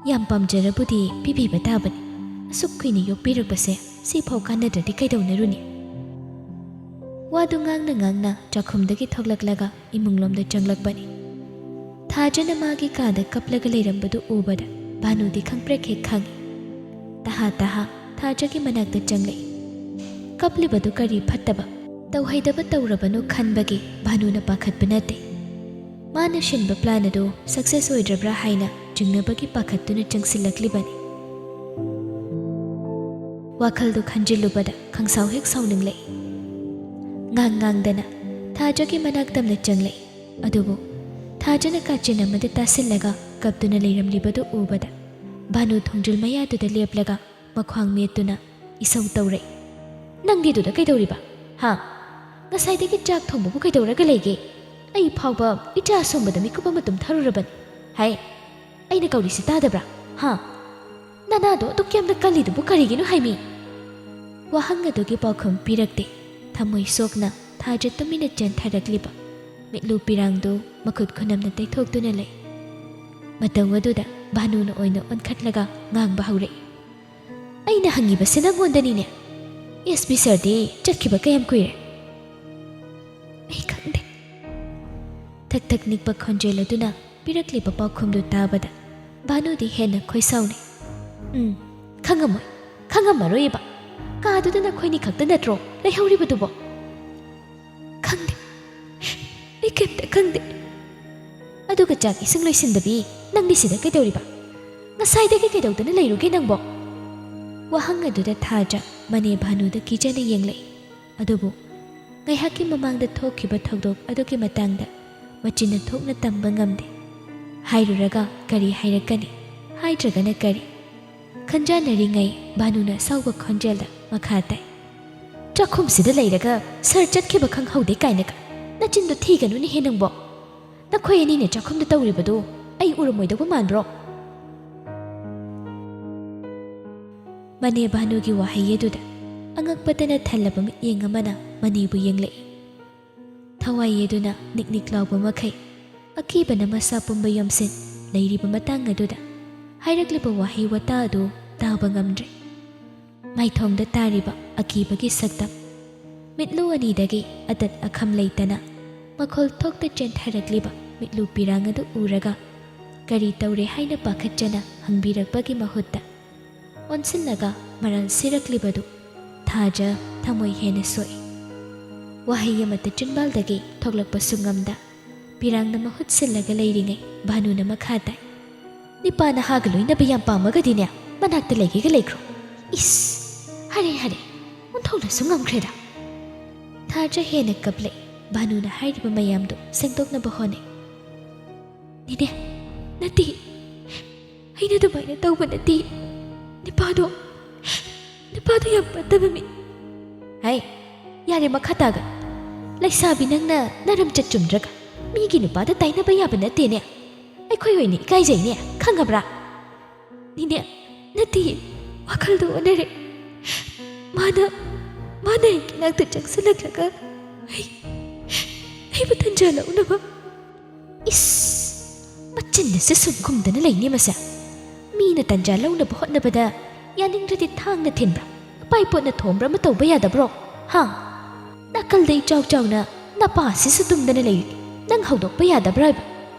ꯌꯥꯝ ꯄꯥꯝꯖꯔꯕꯨꯗꯤ ꯄꯤꯕꯤꯕ ꯇꯥꯕꯅꯤ꯫ ꯑꯁꯨꯛ ꯀꯨꯏꯅ ꯌꯣꯛꯄꯤꯔꯛꯄꯁꯦ ꯁꯤꯐꯥꯎ ꯀꯥꯟꯅꯗ꯭ꯔꯗꯤ ꯀꯩꯗꯧꯅꯔꯨꯅꯤ?" ꯋꯥꯗꯨ ꯉꯥꯡꯅ ꯉꯥꯡꯅ ꯆꯥꯛꯈꯨꯝꯗꯒꯤ ꯊꯣꯛꯂꯛꯂꯒ ꯏꯃꯨꯡꯂꯣꯝꯗ ꯆꯪꯂꯛꯄꯅꯤ꯫ ꯊꯥꯖꯅ ꯃꯥꯒꯤ ꯀꯥꯗ ꯀꯞꯂꯒ ꯂꯩꯔꯝꯕꯗꯨ ꯎꯕꯗ ꯚꯥꯅꯨꯗꯤ ꯈꯪꯄ꯭ꯔꯦꯛ ꯍꯦꯛ ꯈꯪꯏ꯫ ꯇꯍꯥ ꯇꯍꯥ ꯊꯥꯖꯒꯤ ꯃꯅꯥꯛꯇ ꯆꯪꯂꯛꯏ꯫ ꯀꯞꯂꯤꯕꯗꯨ ꯀꯔꯤ ꯐꯠꯇꯕ ꯇꯧꯍꯩꯗꯕ ꯇꯧꯔꯕꯅꯣ ꯈꯟꯕꯒꯤ ꯚꯥꯅꯨꯅ ꯄꯥꯈꯠꯄ ꯅꯠꯇꯦ꯫ ꯃꯥꯅ ꯁꯤꯟꯕ ꯄ꯭ꯂꯥꯟ ꯑꯗꯨ ꯁꯛꯁꯦꯁ ꯑꯣꯏꯗ꯭ꯔꯕ꯭ꯔꯥ ꯍꯥꯏꯅ ꯆꯤꯡꯅꯕꯒꯤ ꯄꯥꯈꯠꯇꯨꯅ ꯆꯪꯁꯤꯜꯂꯛꯂꯤꯕꯅꯤ꯫ ꯋꯥꯈꯜꯗꯨ ꯈꯟꯖꯤꯜꯂꯨꯕꯗ ꯈꯪꯁꯥꯎ ꯍꯦꯛ ꯁꯥꯎꯅꯤꯡꯂꯛꯏ꯫ ꯉꯥꯡ ꯉꯥꯡꯗꯅ ꯊꯥꯖꯒꯤ ꯃꯅꯥꯛ ꯇꯝꯅ ꯆꯪꯂꯛꯏ꯫ ꯑꯗꯨꯕꯨ ꯊꯥꯖꯅ ꯀꯥꯆꯤꯟ ꯑꯃꯗ ꯇꯥꯁꯤꯜꯂꯒ ꯀꯞꯇꯨꯅ ꯂꯩꯔꯝꯂꯤꯕꯗꯨ ꯎꯕꯗ ꯚꯥꯅꯨ ꯊꯣꯡꯖꯤꯜ ꯃꯌꯥꯗꯨꯗ ꯂꯦꯞꯂꯒ ꯃꯈ꯭ꯋꯥꯡ ꯃꯦꯠꯇꯨꯅ ꯏꯁꯧ ꯇꯧꯔꯛꯏ꯫ "ꯅꯪꯗꯤ ꯑꯗꯨꯗ ꯀꯩꯗꯧꯔꯤꯕ? ꯍꯥ? ꯉꯁꯥꯏꯗꯒꯤ ꯆꯥꯛ ꯊꯣꯡꯕꯕꯨ ꯀꯩꯗꯧꯔꯒ ꯂꯩꯒꯦ? ꯑꯩ ꯐꯥꯎꯕ ꯏꯆꯥ ꯁꯨꯝꯕꯗ ꯃꯤꯀꯨꯞ ꯑꯃ ꯇꯨꯝꯊꯔꯨꯔꯕꯅꯤ꯫ ꯍꯥꯏ, ꯑꯩꯅ ꯀꯧꯔꯤꯁꯤ ꯇꯥꯗꯕ꯭ꯔꯥ? ꯍꯥ? ꯅꯅꯥꯗꯣ ꯑꯗꯨꯛ ꯌꯥꯝꯅ ꯀꯜꯂꯤꯗꯨꯕꯨ ꯀꯔꯤꯒꯤꯅꯣ ꯍꯥꯏꯃꯤ?" ꯋꯥꯍꯪ ꯑꯗꯨꯒꯤ ꯄꯥꯎꯈꯨꯝ ꯄꯤꯔꯛꯇꯦ꯫ ꯊꯃꯣꯏ ꯁꯣꯛꯅ ꯊꯥꯖ ꯇꯨꯃꯤꯟꯅ ꯆꯦꯟꯊꯔꯛꯂꯤꯕ ꯃꯤꯠꯂꯨ ꯄꯤꯔꯥꯡꯗꯨ ꯃꯈꯨꯠ ꯈꯨꯅꯝꯅ ꯇꯩꯊꯣꯛꯇꯨꯅ ꯂꯩ꯫ ꯃꯇꯧ ꯑꯗꯨꯗ ꯚꯥꯅꯨꯅ ꯑꯣꯏꯅ ꯑꯣꯟꯈꯠꯂꯒ ꯉꯥꯡꯕ ꯍꯧꯔꯛꯏ꯫ "ꯑꯩꯅ ꯍꯪꯉꯤꯕꯁꯤ ꯅꯪꯉꯣꯟꯗꯅꯤꯅꯦ꯫ ꯑꯦꯁ ꯄꯤ ꯁꯔꯗꯤ ꯆꯠꯈꯤꯕ ꯀꯌꯥꯝ ꯀꯨꯏꯔꯦ?" "ꯑꯩ ꯈꯪꯗꯦ꯫" ꯊꯛ ꯊꯛ ꯅꯤꯛꯄ ꯈꯣꯟꯖꯦꯜ ꯑꯗꯨꯅ ꯄꯤꯔꯛꯂꯤꯕ ꯄꯥꯎꯈꯨꯝꯗꯨ ꯇꯥꯕꯗ ꯚꯥꯅꯨꯗꯤ ꯍꯦꯟꯅ ꯈꯣꯏꯁꯥꯎꯅꯩ꯫ "ꯎꯝ, ꯈꯪꯉꯝꯃꯣꯏ, ꯈꯪꯉꯝꯃꯔꯣꯏꯕ꯫ ꯀꯥꯗꯨꯗ ꯅꯈꯣꯏꯅꯤ ꯈꯛꯇ ꯅꯠꯇ꯭ꯔꯣ ꯂꯩꯍꯧꯔꯤꯕꯗꯨꯕꯣ?" "ꯈꯪꯗꯦ, ꯑꯩ ꯀꯩꯝꯇ ꯈꯪꯗꯦ꯫" "ꯑꯗꯨꯒ ꯆꯥꯛ ꯏꯁꯤꯡ ꯂꯣꯏꯁꯤꯟꯗꯕꯤ ꯅꯪꯗꯤ ꯁꯤꯗ ꯀꯩꯗꯧꯔꯤꯕ? ꯉꯁꯥꯏꯗꯒꯤ ꯀꯩꯗꯧꯗꯅ ꯂꯩꯔꯨꯒꯦ ꯅꯪꯕꯣ?" ꯋꯥꯍꯪ ꯑꯗꯨꯗ ꯊꯥꯖ ꯃꯅꯦ ꯚꯥꯅꯨꯗ ꯀꯤꯖꯅ ꯌꯦꯡꯂꯛꯏ꯫ ꯑꯗꯨꯕꯨ ꯉꯥꯏꯍꯥꯛꯀꯤ ꯃꯃꯥꯡꯗ ꯊꯣꯛꯈꯤꯕ ꯊꯧꯗꯣꯛ ꯑꯗꯨꯒꯤ ꯃꯇꯥꯡꯗ ꯃꯆꯤꯟꯅ ꯊꯣꯛꯅ ꯇꯝꯕ ꯉꯝꯗꯦ꯫ ꯍꯥꯏꯔꯨꯔꯒ ꯀꯔꯤ ꯍꯥꯏꯔꯛꯀꯅꯤ? ꯍꯥꯏꯗ꯭ꯔꯒꯅ ꯀꯔꯤ? ꯈꯟꯖꯥꯟꯅꯔꯤꯉꯩ ꯚꯥꯅꯨꯅ ꯑꯁꯥꯎꯕ ꯈꯣꯟꯖꯦꯜꯗ ꯃꯈꯥ ꯇꯥꯏ, "ꯆꯥꯛꯈꯨꯝꯁꯤꯗ ꯂꯩꯔꯒ ꯁꯥꯔ ꯆꯠꯈꯤꯕ ꯈꯪꯍꯧꯗꯦ ꯀꯥꯏꯅꯒ ꯅꯆꯤꯟꯗꯣ ꯊꯤꯒꯅꯨꯅꯦꯍꯦ ꯅꯪꯕꯣ꯫ ꯅꯈꯣꯏ ꯑꯅꯤꯅ ꯆꯥꯛꯈꯨꯝꯗ ꯇꯧꯔꯤꯕꯗꯨ ꯑꯩ ꯎꯔꯝꯃꯣꯏꯗꯧꯕ ꯃꯥꯟꯕ꯭ꯔꯣ?" ꯃꯅꯦ ꯚꯥꯅꯨꯒꯤ ꯋꯥꯍꯩ ꯑꯗꯨꯗ ꯑꯉꯛꯄꯇꯅ ꯊꯜꯂꯕ ꯃꯤꯠꯌꯦꯡ ꯑꯃꯅ ꯃꯅꯦꯕꯨ ꯌꯦꯡꯂꯛꯏ꯫ ꯊꯋꯥꯏ ꯑꯗꯨꯅ ꯅꯤꯛ ꯅꯤꯛ ꯂꯥꯎꯕ ꯃꯈꯩ ꯑꯀꯤꯕꯅ ꯃꯁꯥ ꯄꯨꯝꯕ ꯌꯣꯝꯁꯤꯟ ꯂꯩꯔꯤꯕ ꯃꯇꯥꯡ ꯑꯗꯨꯗ ꯍꯥꯏꯔꯛꯂꯤꯕ ꯋꯥꯍꯩ ꯋꯥꯇꯥ ꯑꯗꯨ ꯇꯥꯕ ꯉꯝꯗ꯭ꯔꯦ꯫ ꯃꯥꯏꯊꯣꯡꯗ ꯇꯥꯔꯤꯕ ꯑꯀꯤꯕꯒꯤ ꯁꯛꯇꯝ, ꯃꯤꯠꯂꯨ ꯑꯅꯤꯗꯒꯤ ꯑꯇꯠ ꯑꯈꯝ ꯂꯩꯇꯅ ꯃꯈꯣꯜ ꯊꯣꯛꯇ ꯆꯦꯟꯊꯔꯛꯂꯤꯕ ꯃꯤꯠꯂꯨ ꯄꯤꯔꯥꯡ ꯑꯗꯨ ꯎꯔꯒ ꯀꯔꯤ ꯇꯧꯔꯦ ꯍꯥꯏꯅ ꯄꯥꯈꯠꯆꯅ ꯍꯪꯕꯤꯔꯛꯄꯒꯤ ꯃꯍꯨꯠꯇ ꯑꯣꯟꯁꯤꯜꯂꯒ ꯃꯔꯥꯜ ꯁꯤꯔꯛꯂꯤꯕꯗꯨ ꯊꯥꯖ ꯊꯃꯣꯏ ꯍꯦꯟꯅ ꯁꯣꯛꯏ꯫ ꯋꯥꯍꯩ ꯑꯃꯠꯇ ꯆꯤꯟꯕꯥꯜꯗꯒꯤ ꯊꯣꯛꯂꯛꯄꯁꯨ ꯉꯝꯗ ꯄꯤꯔꯥꯡꯅ ꯃꯍꯨꯠ ꯁꯤꯜꯂꯒ ꯂꯩꯔꯤꯉꯩ ꯚꯥꯅꯨꯅ ꯃꯈꯥ ꯇꯥꯏ, "ꯅꯤꯄꯥ ꯅꯍꯥꯒ ꯂꯣꯏꯅꯕ ꯌꯥꯝ ꯄꯥꯝꯃꯒꯗꯤꯅꯦ ꯃꯅꯥꯛꯇ ꯂꯩꯒꯦꯒ ꯂꯩꯈ꯭ꯔꯣ꯫ ꯏꯁ, ꯍꯔꯦ ꯍꯔꯦ, ꯑꯣꯟꯊꯣꯛꯅꯁꯨ ꯉꯝꯈ꯭ꯔꯦꯗ꯫" ꯊꯥꯖ ꯍꯦꯟꯅ ꯀꯞꯂꯛꯏ꯫ ꯚꯥꯅꯨꯅ ꯍꯥꯏꯔꯤꯕ ꯃꯌꯥꯝꯗꯨ ꯁꯦꯡꯗꯣꯛꯅꯕ ꯍꯣꯠꯅꯩ꯫ "ꯅꯦꯅꯦ, ꯅꯠꯇꯦ, ꯑꯩꯅ ꯑꯗꯨꯃꯥꯏꯅ ꯇꯧꯕ ꯅꯠꯇꯦ꯫ ꯅꯨꯄꯥꯗꯣ, ꯅꯨꯄꯥꯗꯣ ꯌꯥꯝ ꯐꯠꯇꯕ ꯃꯤ꯫" "ꯍꯩ, ꯌꯥꯔꯦ, ꯃꯈꯥ ꯇꯥꯒꯅꯨ꯫ ꯂꯩꯁꯥꯕꯤ ꯅꯪꯅ ꯅꯔꯝꯆꯠ ꯆꯨꯝꯗ꯭ꯔꯒ ꯃꯤꯒꯤ ꯅꯨꯄꯥꯗ ꯇꯥꯏꯅꯕ ꯌꯥꯕ ꯅꯠꯇꯦꯅꯦ꯫ ꯑꯩꯈꯣꯏ ꯑꯣꯏꯅ ꯏꯀꯥꯏꯖꯩꯅꯦ, ꯈꯪꯉꯕ꯭ꯔꯥ?" "ꯅꯦꯅꯦ, ꯅꯠꯇꯦ, ꯋꯥꯈꯜꯗꯣ ꯑꯣꯟꯅꯔꯦ꯫ ꯃꯥꯅ ꯃꯥꯅ ꯑꯩꯒꯤ ꯅꯥꯛꯇ ꯆꯪꯁꯤꯜꯂꯛꯂꯒ ꯑꯩ ꯑꯩꯕꯨ ꯇꯟꯖꯥ ꯂꯧꯅꯕ꯫ ꯏꯁ, ꯃꯆꯤꯟꯗꯁꯨ ꯁꯨꯝ ꯈꯨꯝꯗꯅ ꯂꯩꯅꯦ ꯃꯁꯦ꯫ ꯃꯤꯅ ꯇꯟꯖꯥ ꯂꯧꯅꯕ ꯍꯣꯠꯅꯕꯗ ꯌꯥꯅꯤꯡꯗ꯭ꯔꯗꯤ ꯊꯥꯡꯅ ꯊꯤꯟꯕ꯭ꯔꯥ, ꯑꯄꯥꯏ ꯄꯣꯠꯅ ꯊꯣꯝꯕ꯭ꯔꯥ ꯑꯃ ꯇꯧꯕ ꯌꯥꯗꯕ꯭ꯔꯣ? ꯍꯥ? ꯅꯥꯀꯜꯗ ꯏꯆꯥꯎ ꯆꯥꯎꯅ ꯅꯄꯥꯁꯤꯁꯨ ꯇꯨꯝꯗꯅ ꯂꯩꯔꯤ꯫ ꯅꯪ ꯍꯧꯗꯣꯛꯄ ꯌꯥꯗꯕ꯭ꯔꯥ ꯍꯥꯏꯕ?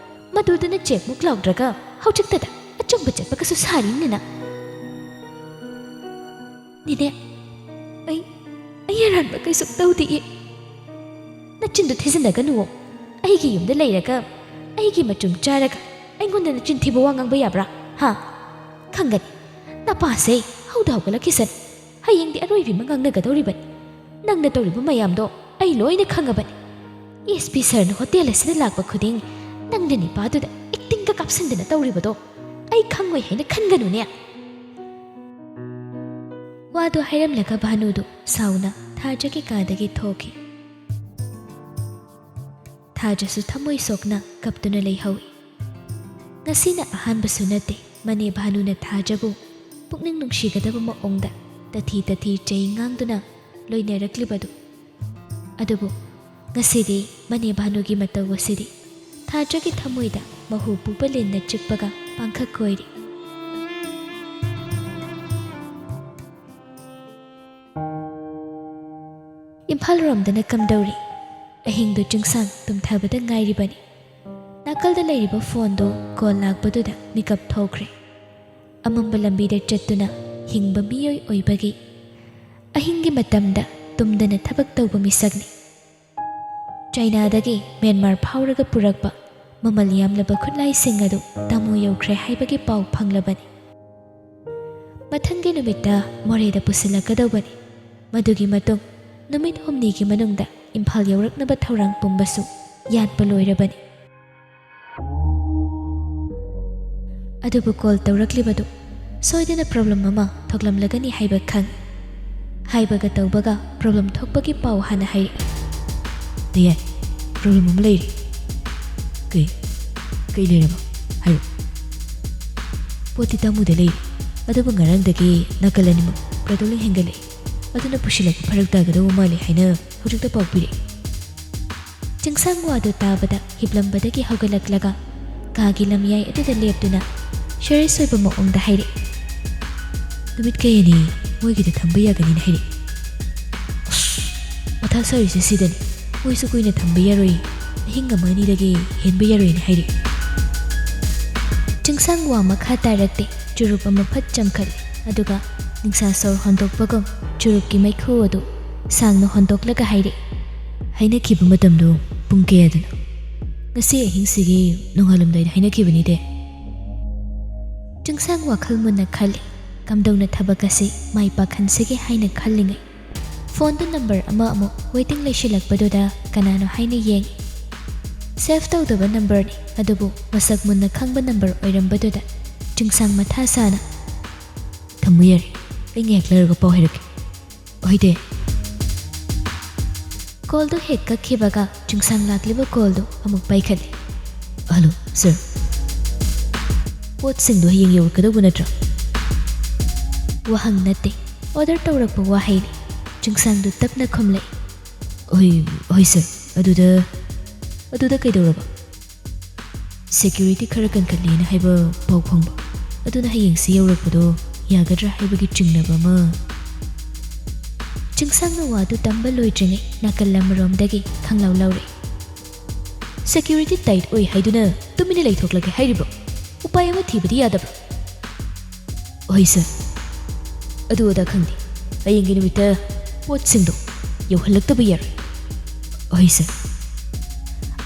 ꯃꯗꯨꯗꯅ ꯆꯦꯛꯃꯨꯛ ꯂꯥꯎꯗ꯭ꯔꯒ ꯍꯧꯖꯤꯛꯇꯗ ꯑꯆꯨꯝꯕ ꯆꯠꯄꯒꯁꯨ ꯁꯥꯔꯤꯅꯤꯅ꯫ ꯅꯦꯅꯦ, ꯑꯩ, ꯑꯩ ꯑꯔꯥꯟꯕ ꯀꯩꯁꯨ ꯇꯧꯗꯤꯌꯦ꯫ ꯅꯆꯤꯟꯗꯨ ꯊꯤꯖꯤꯟꯅꯒꯅꯨꯋꯣ꯫ ꯑꯩꯒꯤ ꯌꯨꯝꯗ ꯂꯩꯔꯒ, ꯑꯩꯒꯤ ꯃꯆꯨꯝ ꯆꯥꯔꯒ, ꯑꯩꯉꯣꯟꯗ ꯅꯆꯤꯟ ꯊꯤꯕ ꯋꯥ ꯉꯥꯡꯕ ꯌꯥꯕ꯭ꯔꯥ? ꯍꯥ? ꯈꯪꯒꯅꯤ꯫ ꯅꯄꯥꯁꯦ ꯍꯧꯗ ꯍꯧꯒꯠꯂꯛꯈꯤꯁꯅꯨ꯫ ꯍꯌꯦꯡꯗꯤ ꯑꯔꯣꯏꯕꯤ ꯑꯃ ꯉꯥꯡꯅꯒꯗꯧꯔꯤꯕꯅꯤ꯫ ꯅꯪꯅ ꯇꯧꯔꯤꯕ ꯃꯌꯥꯝꯗꯣ ꯑꯩ ꯂꯣꯏꯅ ꯈꯪꯉꯕꯅꯤ꯫ ꯑꯦꯁ ꯄꯤ ꯁꯔꯅ ꯍꯣꯇꯦꯜ ꯑꯁꯤꯗ ꯂꯥꯛꯄ ꯈꯨꯗꯤꯡ ꯅꯪꯅ ꯅꯤꯄꯥꯗꯨꯗ ꯑꯦꯛꯇꯤꯡꯒ ꯀꯥꯞꯁꯤꯟꯗꯅ ꯇꯧꯔꯤꯕꯗꯣ ꯑꯩ ꯈꯪꯉꯣꯏ ꯍꯥꯏꯅ ꯈꯟꯒꯅꯨꯅꯦ꯫ ꯋꯥꯗꯨ ꯍꯥꯏꯔꯝꯂꯒ ꯚꯥꯅꯨꯗꯨ ꯁꯥꯎꯅ ꯊꯥꯖꯒꯤ ꯀꯥꯗꯒꯤ ꯊꯣꯛꯈꯤ꯫ ꯊꯥꯖꯁꯨ ꯊꯃꯣꯏ ꯁꯣꯛꯅ ꯀꯞꯇꯨꯅ ꯂꯩꯍꯧꯏ꯫ ꯉꯁꯤꯅ ꯑꯍꯥꯟꯕꯁꯨ ꯅꯠꯇꯦ ꯃꯅꯦ ꯚꯥꯅꯨꯅ ꯊꯥꯖꯕꯨ ꯄꯨꯛꯅꯤꯡ ꯅꯨꯡꯁꯤꯒꯗꯕ ꯃꯑꯣꯡꯗ ꯇꯊꯤ ꯇꯊꯤ ꯆꯩ ꯉꯥꯡꯗꯨꯅ ꯂꯣꯏꯅꯔꯛꯂꯤꯕꯗꯨ꯫ ꯑꯗꯨꯕꯨ ꯉꯁꯤꯗꯤ ꯃꯅꯦ ꯚꯥꯅꯨꯒꯤ ꯃꯇꯧ ꯑꯁꯤꯗꯤ ꯊꯥꯖꯒꯤ ꯊꯃꯣꯏꯗ ꯃꯍꯨ ꯄꯨꯕ ꯂꯤꯟꯅ ꯆꯤꯛꯄꯒ ꯄꯥꯡꯈꯛ ꯑꯣꯏꯔꯤ꯫ ꯏꯝꯐꯥꯜ ꯔꯣꯝꯗꯅ ꯀꯝꯗꯧꯔꯤ? ꯑꯍꯤꯡꯗꯨ ꯆꯤꯡꯁꯥꯡ ꯇꯨꯝꯊꯕꯗ ꯉꯥꯏꯔꯤꯕꯅꯤ꯫ ꯅꯥꯀꯜꯗ ꯂꯩꯔꯤꯕ ꯐꯣꯟꯗꯨ ꯀꯣꯜ ꯂꯥꯛꯄꯗꯨꯗ ꯃꯤꯀꯞ ꯊꯣꯛꯈ꯭ꯔꯦ꯫ ꯑꯃꯝꯕ ꯂꯝꯕꯤꯗ ꯆꯠꯇꯨꯅ ꯍꯤꯡꯕ ꯃꯤꯑꯣꯏ ꯑꯣꯏꯕꯒꯤ ꯑꯍꯤꯡꯒꯤ ꯃꯇꯝꯗ ꯇꯨꯝꯗꯅ ꯊꯕꯛ ꯇꯧꯕ ꯃꯤꯁꯛꯅꯤ꯫ ꯆꯥꯏꯅꯥꯗꯒꯤ ꯃ꯭ꯌꯥꯟꯃꯥꯔ ꯐꯥꯎꯔꯒ ꯄꯨꯔꯛꯄ ꯃꯃꯜ ꯌꯥꯝꯂꯕ ꯈꯨꯠꯂꯥꯏꯁꯤꯡ ꯑꯗꯨ ꯇꯥꯃꯣ ꯌꯧꯈ꯭ꯔꯦ ꯍꯥꯏꯕꯒꯤ ꯄꯥꯎ ꯐꯪꯂꯕꯅꯤ꯫ ꯃꯊꯪꯒꯤ ꯅꯨꯃꯤꯠꯇ ꯃꯣꯔꯦꯗ ꯄꯨꯁꯤꯜꯂꯛꯀꯗꯧꯕꯅꯤ꯫ ꯃꯗꯨꯒꯤ ꯃꯇꯨꯡ ꯅꯨꯃꯤꯠ ꯍꯨꯝꯅꯤꯒꯤ ꯃꯅꯨꯡꯗ ꯏꯝꯐꯥꯜ ꯌꯧꯔꯛꯅꯕ ꯊꯧꯔꯥꯡ ꯄꯨꯝꯕꯁꯨ ꯌꯥꯠꯄ ꯂꯣꯏꯔꯕꯅꯤ꯫ ꯑꯗꯨꯕꯨ ꯀꯣꯜ ꯇꯧꯔꯛꯂꯤꯕꯗꯨ ꯁꯣꯏꯗꯅ ꯄ꯭ꯔꯣꯕ꯭ꯂꯦꯝ ꯑꯃ ꯊꯣꯛꯂꯝꯂꯒꯅꯤ ꯍꯥꯏꯕ ꯈꯪꯏ꯫ ꯍꯥꯏꯕꯒ ꯇꯧꯕꯒ ꯄ꯭ꯔꯣꯕ꯭ꯂꯦꯝ ꯊꯣꯛꯄꯒꯤ ꯄꯥꯎ ꯍꯥꯟꯅ ꯍꯥꯏꯔꯛꯏ꯫ ꯗꯤꯌꯦ, ꯄ꯭ꯔꯣꯕ꯭ꯂꯦꯝ ꯑꯃ ꯂꯩꯔꯦ꯫ ꯀꯩ? ꯀꯩ ꯂꯩꯔꯕ? ꯍꯥꯏꯌꯨ꯫ ꯄꯣꯠꯇꯤ ꯇꯥꯃꯨꯗ ꯂꯩꯔꯦ, ꯑꯗꯨꯕꯨ ꯉꯔꯥꯡꯗꯒꯤ ꯅꯥꯀꯜ ꯑꯅꯤꯃꯛ ꯄ꯭ꯔꯗꯣꯂꯤꯡ ꯍꯦꯟꯒꯠꯂꯛꯏ꯫ ꯑꯗꯨꯅ ꯄꯨꯁꯤꯜꯂꯛꯄ ꯐꯔꯛ ꯇꯥꯒꯗꯧꯕ ꯃꯥꯜꯂꯤ ꯍꯥꯏꯅ ꯍꯧꯖꯤꯛꯇ ꯄꯥꯎ ꯄꯤꯔꯛꯏ꯫ ꯆꯤꯡꯁꯥꯡ ꯋꯥꯗꯨ ꯇꯥꯕꯗ ꯍꯤꯞꯂꯝꯕꯗꯒꯤ ꯍꯧꯒꯠꯂꯛꯂꯒ ꯀꯥꯒꯤ ꯂꯝꯌꯥꯏ ꯑꯗꯨꯗ ꯂꯦꯞꯇꯨꯅ ꯁꯤꯔꯤꯌꯁ ꯑꯣꯏꯕ ꯃꯑꯣꯡꯗ ꯍꯥꯏꯔꯛꯏ꯫ "ꯅꯨꯃꯤꯠ ꯀꯌꯥꯅꯤ ꯃꯣꯏꯒꯤꯗ ꯊꯝꯕ ꯌꯥꯒꯅꯤꯅ ꯍꯥꯏꯔꯛꯏ?" "ꯑꯁ, ꯃꯊꯥ ꯁꯥꯔꯤꯁꯦ ꯁꯤꯗꯅꯤ꯫ ꯃꯣꯏꯁꯨ ꯀꯨꯏꯅ ꯊꯝꯕ ꯌꯥꯔꯣꯏ, ꯑꯍꯤꯡ ꯑꯃ ꯑꯅꯤꯗꯒꯤ ꯍꯦꯟꯕ ꯌꯥꯔꯣꯏꯅ ꯍꯥꯏꯔꯛꯏ꯫" ꯆꯤꯡꯁꯥꯡ ꯋꯥ ꯃꯈꯥ ꯇꯥꯔꯛꯇꯦ꯫ ꯆꯨꯔꯨꯞ ꯑꯃ ꯐꯠ ꯆꯝꯈꯠꯂꯦ, ꯑꯗꯨꯒ ꯅꯤꯡꯁꯥ ꯁꯣꯔ ꯍꯣꯟꯗꯣꯛꯄꯒꯨꯝ ꯆꯨꯔꯨꯞꯀꯤ ꯃꯩꯈꯨ ꯑꯗꯨ ꯁꯥꯡꯅ ꯍꯣꯟꯗꯣꯛꯂꯒ ꯍꯥꯏꯔꯛꯏ꯫ "ꯍꯥꯏꯅꯈꯤꯕ ꯃꯇꯝꯗꯨ ꯄꯨꯡ ꯀꯌꯥꯗꯅꯣ?" "ꯉꯁꯤ ꯑꯍꯤꯡꯁꯤꯒꯤ ꯅꯣꯡꯉꯥꯜꯂꯝꯗꯥꯏꯗ ꯍꯥꯏꯅꯈꯤꯕꯅꯤꯗꯦ꯫" ꯆꯤꯡꯁꯥꯡ ꯋꯥꯈꯜ ꯃꯨꯟꯅ ꯈꯜꯂꯤ꯫ ꯀꯝꯗꯧꯅ ꯊꯕꯛ ꯑꯁꯤ ꯃꯥꯏ ꯄꯥꯛꯍꯟꯁꯤꯒꯦ ꯍꯥꯏꯅ ꯈꯜꯂꯤꯉꯩ, ꯐꯣꯟꯗꯨ ꯅꯝꯕꯔ ꯑꯃ ꯑꯃꯨꯛ ꯋꯦꯇꯤꯡ ꯂꯩꯁꯤꯜꯂꯛꯄꯗꯨꯗ ꯀꯅꯥꯅꯣ ꯍꯥꯏꯅ ꯌꯦꯡꯉꯤ꯫ ꯁꯦꯚ ꯇꯧꯗꯕ ꯅꯝꯕꯔꯅꯤ, ꯑꯗꯨꯕꯨ ꯃꯁꯛ ꯃꯨꯟꯅ ꯈꯪꯕ ꯅꯝꯕꯔ ꯑꯣꯏꯔꯝꯕꯗꯨꯗ ꯆꯤꯡꯁꯥꯡ ꯃꯊꯥ ꯁꯥꯅ, "ꯊꯝꯃꯨ ꯌꯥꯔꯦ, ꯑꯩ ꯉꯥꯏꯍꯥꯛ ꯂꯩꯔꯒ ꯄꯥꯎ ꯍꯥꯏꯔꯛꯀꯦ꯫" "ꯍꯣꯏꯗꯦ꯫" ꯀꯣꯜꯗꯨ ꯍꯦꯛ ꯀꯛꯈꯤꯕꯒ ꯆꯤꯡꯁꯥꯡ ꯂꯥꯛꯂꯤꯕ ꯀꯣꯜꯗꯨ ꯑꯃꯨꯛ ꯄꯥꯏꯈꯠꯂꯤ꯫ "ꯍꯜꯂꯣ, ꯁꯥꯔ꯫ ꯄꯣꯠꯁꯤꯡꯗꯣ ꯍꯌꯦꯡ ꯌꯧꯔꯛꯀꯗꯧꯕ ꯅꯠꯇ꯭ꯔꯣ?" ꯋꯥꯍꯪ ꯅꯠꯇꯦ, ꯑꯣꯔꯗꯔ ꯇꯧꯔꯛꯄ ꯋꯥꯍꯩꯅꯤ꯫ ꯆꯤꯡꯁꯥꯡꯗꯨ ꯇꯞꯅ ꯈꯨꯝꯂꯛꯏ꯫ "ꯍꯣꯏ, ꯍꯣꯏ ꯁꯥꯔ꯫ ꯑꯗꯨꯗ, ꯑꯗꯨꯗ ꯀꯩꯗꯧꯔꯕ?" "ꯁꯦꯀ꯭ꯌꯨꯔꯤꯇꯤ ꯈꯔ ꯀꯟꯈꯠꯂꯦꯅ ꯍꯥꯏꯕ ꯄꯥꯎ ꯐꯪꯕ꯫ ꯑꯗꯨꯅ ꯍꯌꯦꯡꯁꯤ ꯌꯧꯔꯛꯄꯗꯣ ꯌꯥꯒꯗ꯭ꯔꯥ ꯍꯥꯏꯕꯒꯤ ꯆꯤꯡꯅꯕ ꯑꯃ꯫" ꯆꯤꯡꯁꯥꯡꯅ ꯋꯥꯗꯨ ꯇꯝꯕ ꯂꯣꯏꯗ꯭ꯔꯤꯉꯩ ꯅꯥꯀꯜ ꯑꯃꯔꯣꯝꯗꯒꯤ ꯈꯪꯂꯥꯎ ꯂꯥꯎꯔꯛꯏ꯫ "ꯁꯦꯀ꯭ꯌꯨꯔꯤꯇꯤ ꯇꯥꯏꯠ ꯑꯣꯏ ꯍꯥꯏꯗꯨꯅ ꯇꯨꯃꯤꯟꯅ ꯂꯩꯊꯣꯛꯂꯒꯦ ꯍꯥꯏꯔꯤꯕ꯭ꯔꯣ? ꯎꯄꯥꯏ ꯑꯃ ꯊꯤꯕꯗꯤ ꯌꯥꯗꯕ꯭ꯔꯥ?" "ꯍꯣꯏ ꯁꯥꯔ꯫ ꯑꯗꯨ ꯑꯗꯥ ꯈꯪꯗꯦ, ꯍꯌꯦꯡꯒꯤ ꯅꯨꯃꯤꯠꯇ ꯄꯣꯠꯁꯤꯡꯗꯣ ꯌꯧꯍꯜꯂꯛꯇꯕ ꯌꯥꯔꯣꯏ꯫" "ꯍꯣꯏ ꯁꯥꯔ꯫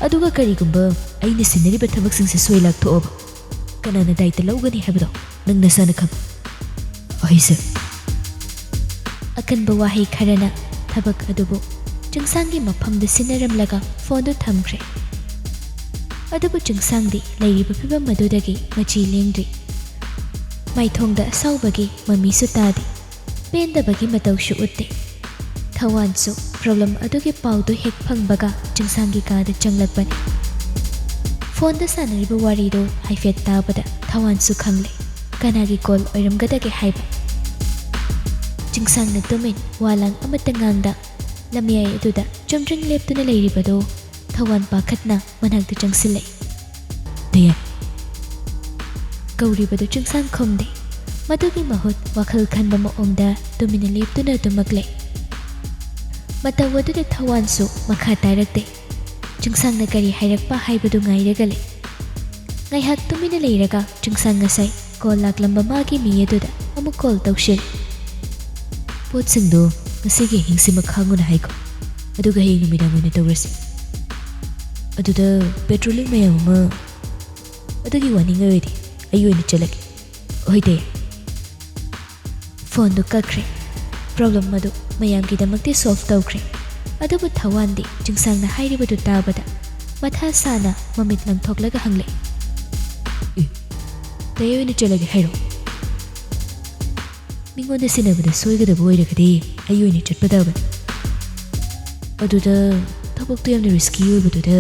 ꯑꯗꯨꯒ ꯀꯔꯤꯒꯨꯝꯕ ꯑꯩꯅ ꯁꯤꯟꯅꯔꯤꯕ ꯊꯕꯛꯁꯤꯡꯁꯦ ꯁꯣꯏ ꯂꯥꯛꯊꯣꯛꯑꯕ, ꯀꯅꯥꯅ ꯗꯥꯏꯇ ꯂꯧꯒꯅꯤ ꯍꯥꯏꯕꯗꯣ ꯅꯪ ꯅꯁꯥꯅ ꯈꯪ꯫" "ꯍꯣꯏ ꯁꯥꯔ꯫" ꯑꯀꯟꯕ ꯋꯥꯍꯩ ꯈꯔꯅ ꯊꯕꯛ ꯑꯗꯨꯕꯨ ꯆꯤꯡꯁꯥꯡꯒꯤ ꯃꯐꯝꯗ ꯁꯤꯟꯅꯔꯝꯂꯒ ꯐꯣꯟꯗꯨ ꯊꯝꯈ꯭ꯔꯦ꯫ ꯑꯗꯨꯕꯨ ꯆꯤꯡꯁꯥꯡꯗꯤ ꯂꯩꯔꯤꯕ ꯐꯤꯚꯝ ꯑꯗꯨꯗꯒꯤ ꯃꯆꯤ ꯂꯦꯡꯗ꯭ꯔꯤ꯫ ꯃꯥꯏꯊꯣꯡꯗ ꯑꯁꯥꯎꯕꯒꯤ ꯃꯃꯤꯁꯨ ꯇꯥꯗꯦ, ꯄꯦꯟꯗꯕꯒꯤ ꯃꯇꯧꯁꯨ ꯎꯠꯇꯦ꯫ ꯊꯋꯥꯟꯁꯨ ꯄ꯭ꯔꯣꯕ꯭ꯂꯦꯝ ꯑꯗꯨꯒꯤ ꯄꯥꯎꯗꯨ ꯍꯦꯛ ꯐꯪꯕꯒ ꯆꯤꯡꯁꯥꯡꯒꯤ ꯀꯥꯗ ꯆꯪꯂꯛꯄꯅꯤ꯫ ꯐꯣꯟꯗ ꯁꯥꯟꯅꯔꯤꯕ ꯋꯥꯔꯤꯗꯨ ꯍꯥꯏꯐꯦꯠ ꯇꯥꯕꯗ ꯊꯋꯥꯟꯁꯨ ꯈꯪꯂꯦ ꯀꯅꯥꯒꯤ ꯀꯣꯜ ꯑꯣꯏꯔꯝꯒꯗꯒꯦ ꯍꯥꯏꯕ꯫ ꯆꯤꯡꯁꯥꯡꯅ ꯇꯨꯃꯤꯟ, ꯋꯥ ꯂꯥꯡ ꯑꯃꯠꯇ ꯉꯥꯡꯗ, ꯂꯝꯌꯥꯏ ꯑꯗꯨꯗ ꯆꯨꯝꯗ꯭ꯔꯤꯡ ꯂꯦꯞꯇꯨꯅ ꯂꯩꯔꯤꯕꯗꯨ ꯊꯋꯥꯟ ꯄꯥꯈꯠꯅ ꯃꯅꯥꯛꯇ ꯆꯪꯁꯤꯜꯂꯛꯏ꯫ "ꯗꯌꯥ!" ꯀꯧꯔꯤꯕꯗꯨ ꯆꯤꯡꯁꯥꯡ ꯈꯨꯝꯗꯦ꯫ ꯃꯗꯨꯒꯤ ꯃꯍꯨꯠ ꯋꯥꯈꯜ ꯈꯟꯕ ꯃꯑꯣꯡꯗ ꯇꯨꯃꯤꯟꯅ ꯂꯦꯞꯇꯨꯅ ꯇꯨꯝꯃꯛꯂꯦ꯫ ꯃꯇꯧ ꯑꯗꯨꯗ ꯊꯋꯥꯟꯁꯨ ꯃꯈꯥ ꯇꯥꯔꯛꯇꯦ꯫ ꯆꯤꯡꯁꯥꯡꯅ ꯀꯔꯤ ꯍꯥꯏꯔꯛꯄ ꯍꯥꯏꯕꯗꯨ ꯉꯥꯏꯔꯒ ꯂꯩ꯫ ꯉꯥꯏꯍꯥꯛ ꯇꯨꯃꯤꯟꯅ ꯂꯩꯔꯒ ꯆꯤꯡꯁꯥꯡ ꯉꯁꯥꯏ ꯀꯣꯜ ꯂꯥꯛꯂꯝꯕ ꯃꯥꯒꯤ ꯃꯤ ꯑꯗꯨꯗ ꯑꯃꯨꯛ ꯀꯣꯜ ꯇꯧꯁꯤꯜꯂꯤ꯫ "ꯄꯣꯠꯁꯤꯡꯗꯣ ꯉꯁꯤꯒꯤ ꯑꯍꯤꯡꯁꯤꯃ ꯈꯥꯡꯉꯨꯅ ꯍꯥꯏꯈꯣ, ꯑꯗꯨꯒ ꯍꯌꯦꯡ ꯅꯨꯃꯤꯗꯥꯡ ꯑꯣꯏꯅ ꯇꯧꯔꯁꯤ꯫ ꯑꯗꯨꯗ ꯄꯦꯇ꯭ꯔꯣꯂꯤꯡ ꯃꯌꯥꯝ ꯑꯃ, ꯑꯗꯨꯒꯤ ꯋꯥꯅꯤꯡꯉꯥꯏ ꯑꯣꯏꯔꯗꯤ ꯑꯩ ꯑꯣꯏꯅ ꯆꯠꯂꯒꯦ꯫ ꯍꯣꯏ ꯗꯌꯥ꯫" ꯐꯣꯟꯗꯨ ꯀꯛꯈ꯭ꯔꯦ꯫ ꯄ꯭ꯔꯣꯕ꯭ꯂꯦꯝ ꯑꯗꯨ ꯃꯌꯥꯝꯒꯤꯗꯃꯛꯇꯤ ꯁꯣꯜꯚ ꯇꯧꯈ꯭ꯔꯦ꯫ ꯑꯗꯨꯕꯨ ꯊꯋꯥꯟꯗꯤ ꯆꯤꯡꯁꯥꯡꯅ ꯍꯥꯏꯔꯤꯕꯗꯨ ꯇꯥꯕꯗ ꯃꯊꯥ ꯁꯥꯅ ꯃꯃꯤꯠ ꯂꯪꯊꯣꯛꯂꯒ ꯍꯪꯂꯛꯏ꯫ "ꯑꯦ, ꯗꯌꯥ ꯑꯣꯏꯅ ꯆꯠꯂꯒꯦ ꯍꯥꯏꯔꯣ? ꯃꯤꯉꯣꯟꯗ ꯁꯤꯟꯅꯕꯗ ꯁꯣꯏꯒꯗꯕ ꯑꯣꯏꯔꯒꯗꯤ ꯑꯩ ꯑꯣꯏꯅ ꯆꯠꯄ ꯇꯥꯕꯅꯤ꯫ ꯑꯗꯨꯗ ꯊꯕꯛꯇꯨ ꯌꯥꯝꯅ ꯔꯤꯁꯀꯤ ꯑꯣꯏꯕꯗꯨꯗ꯫"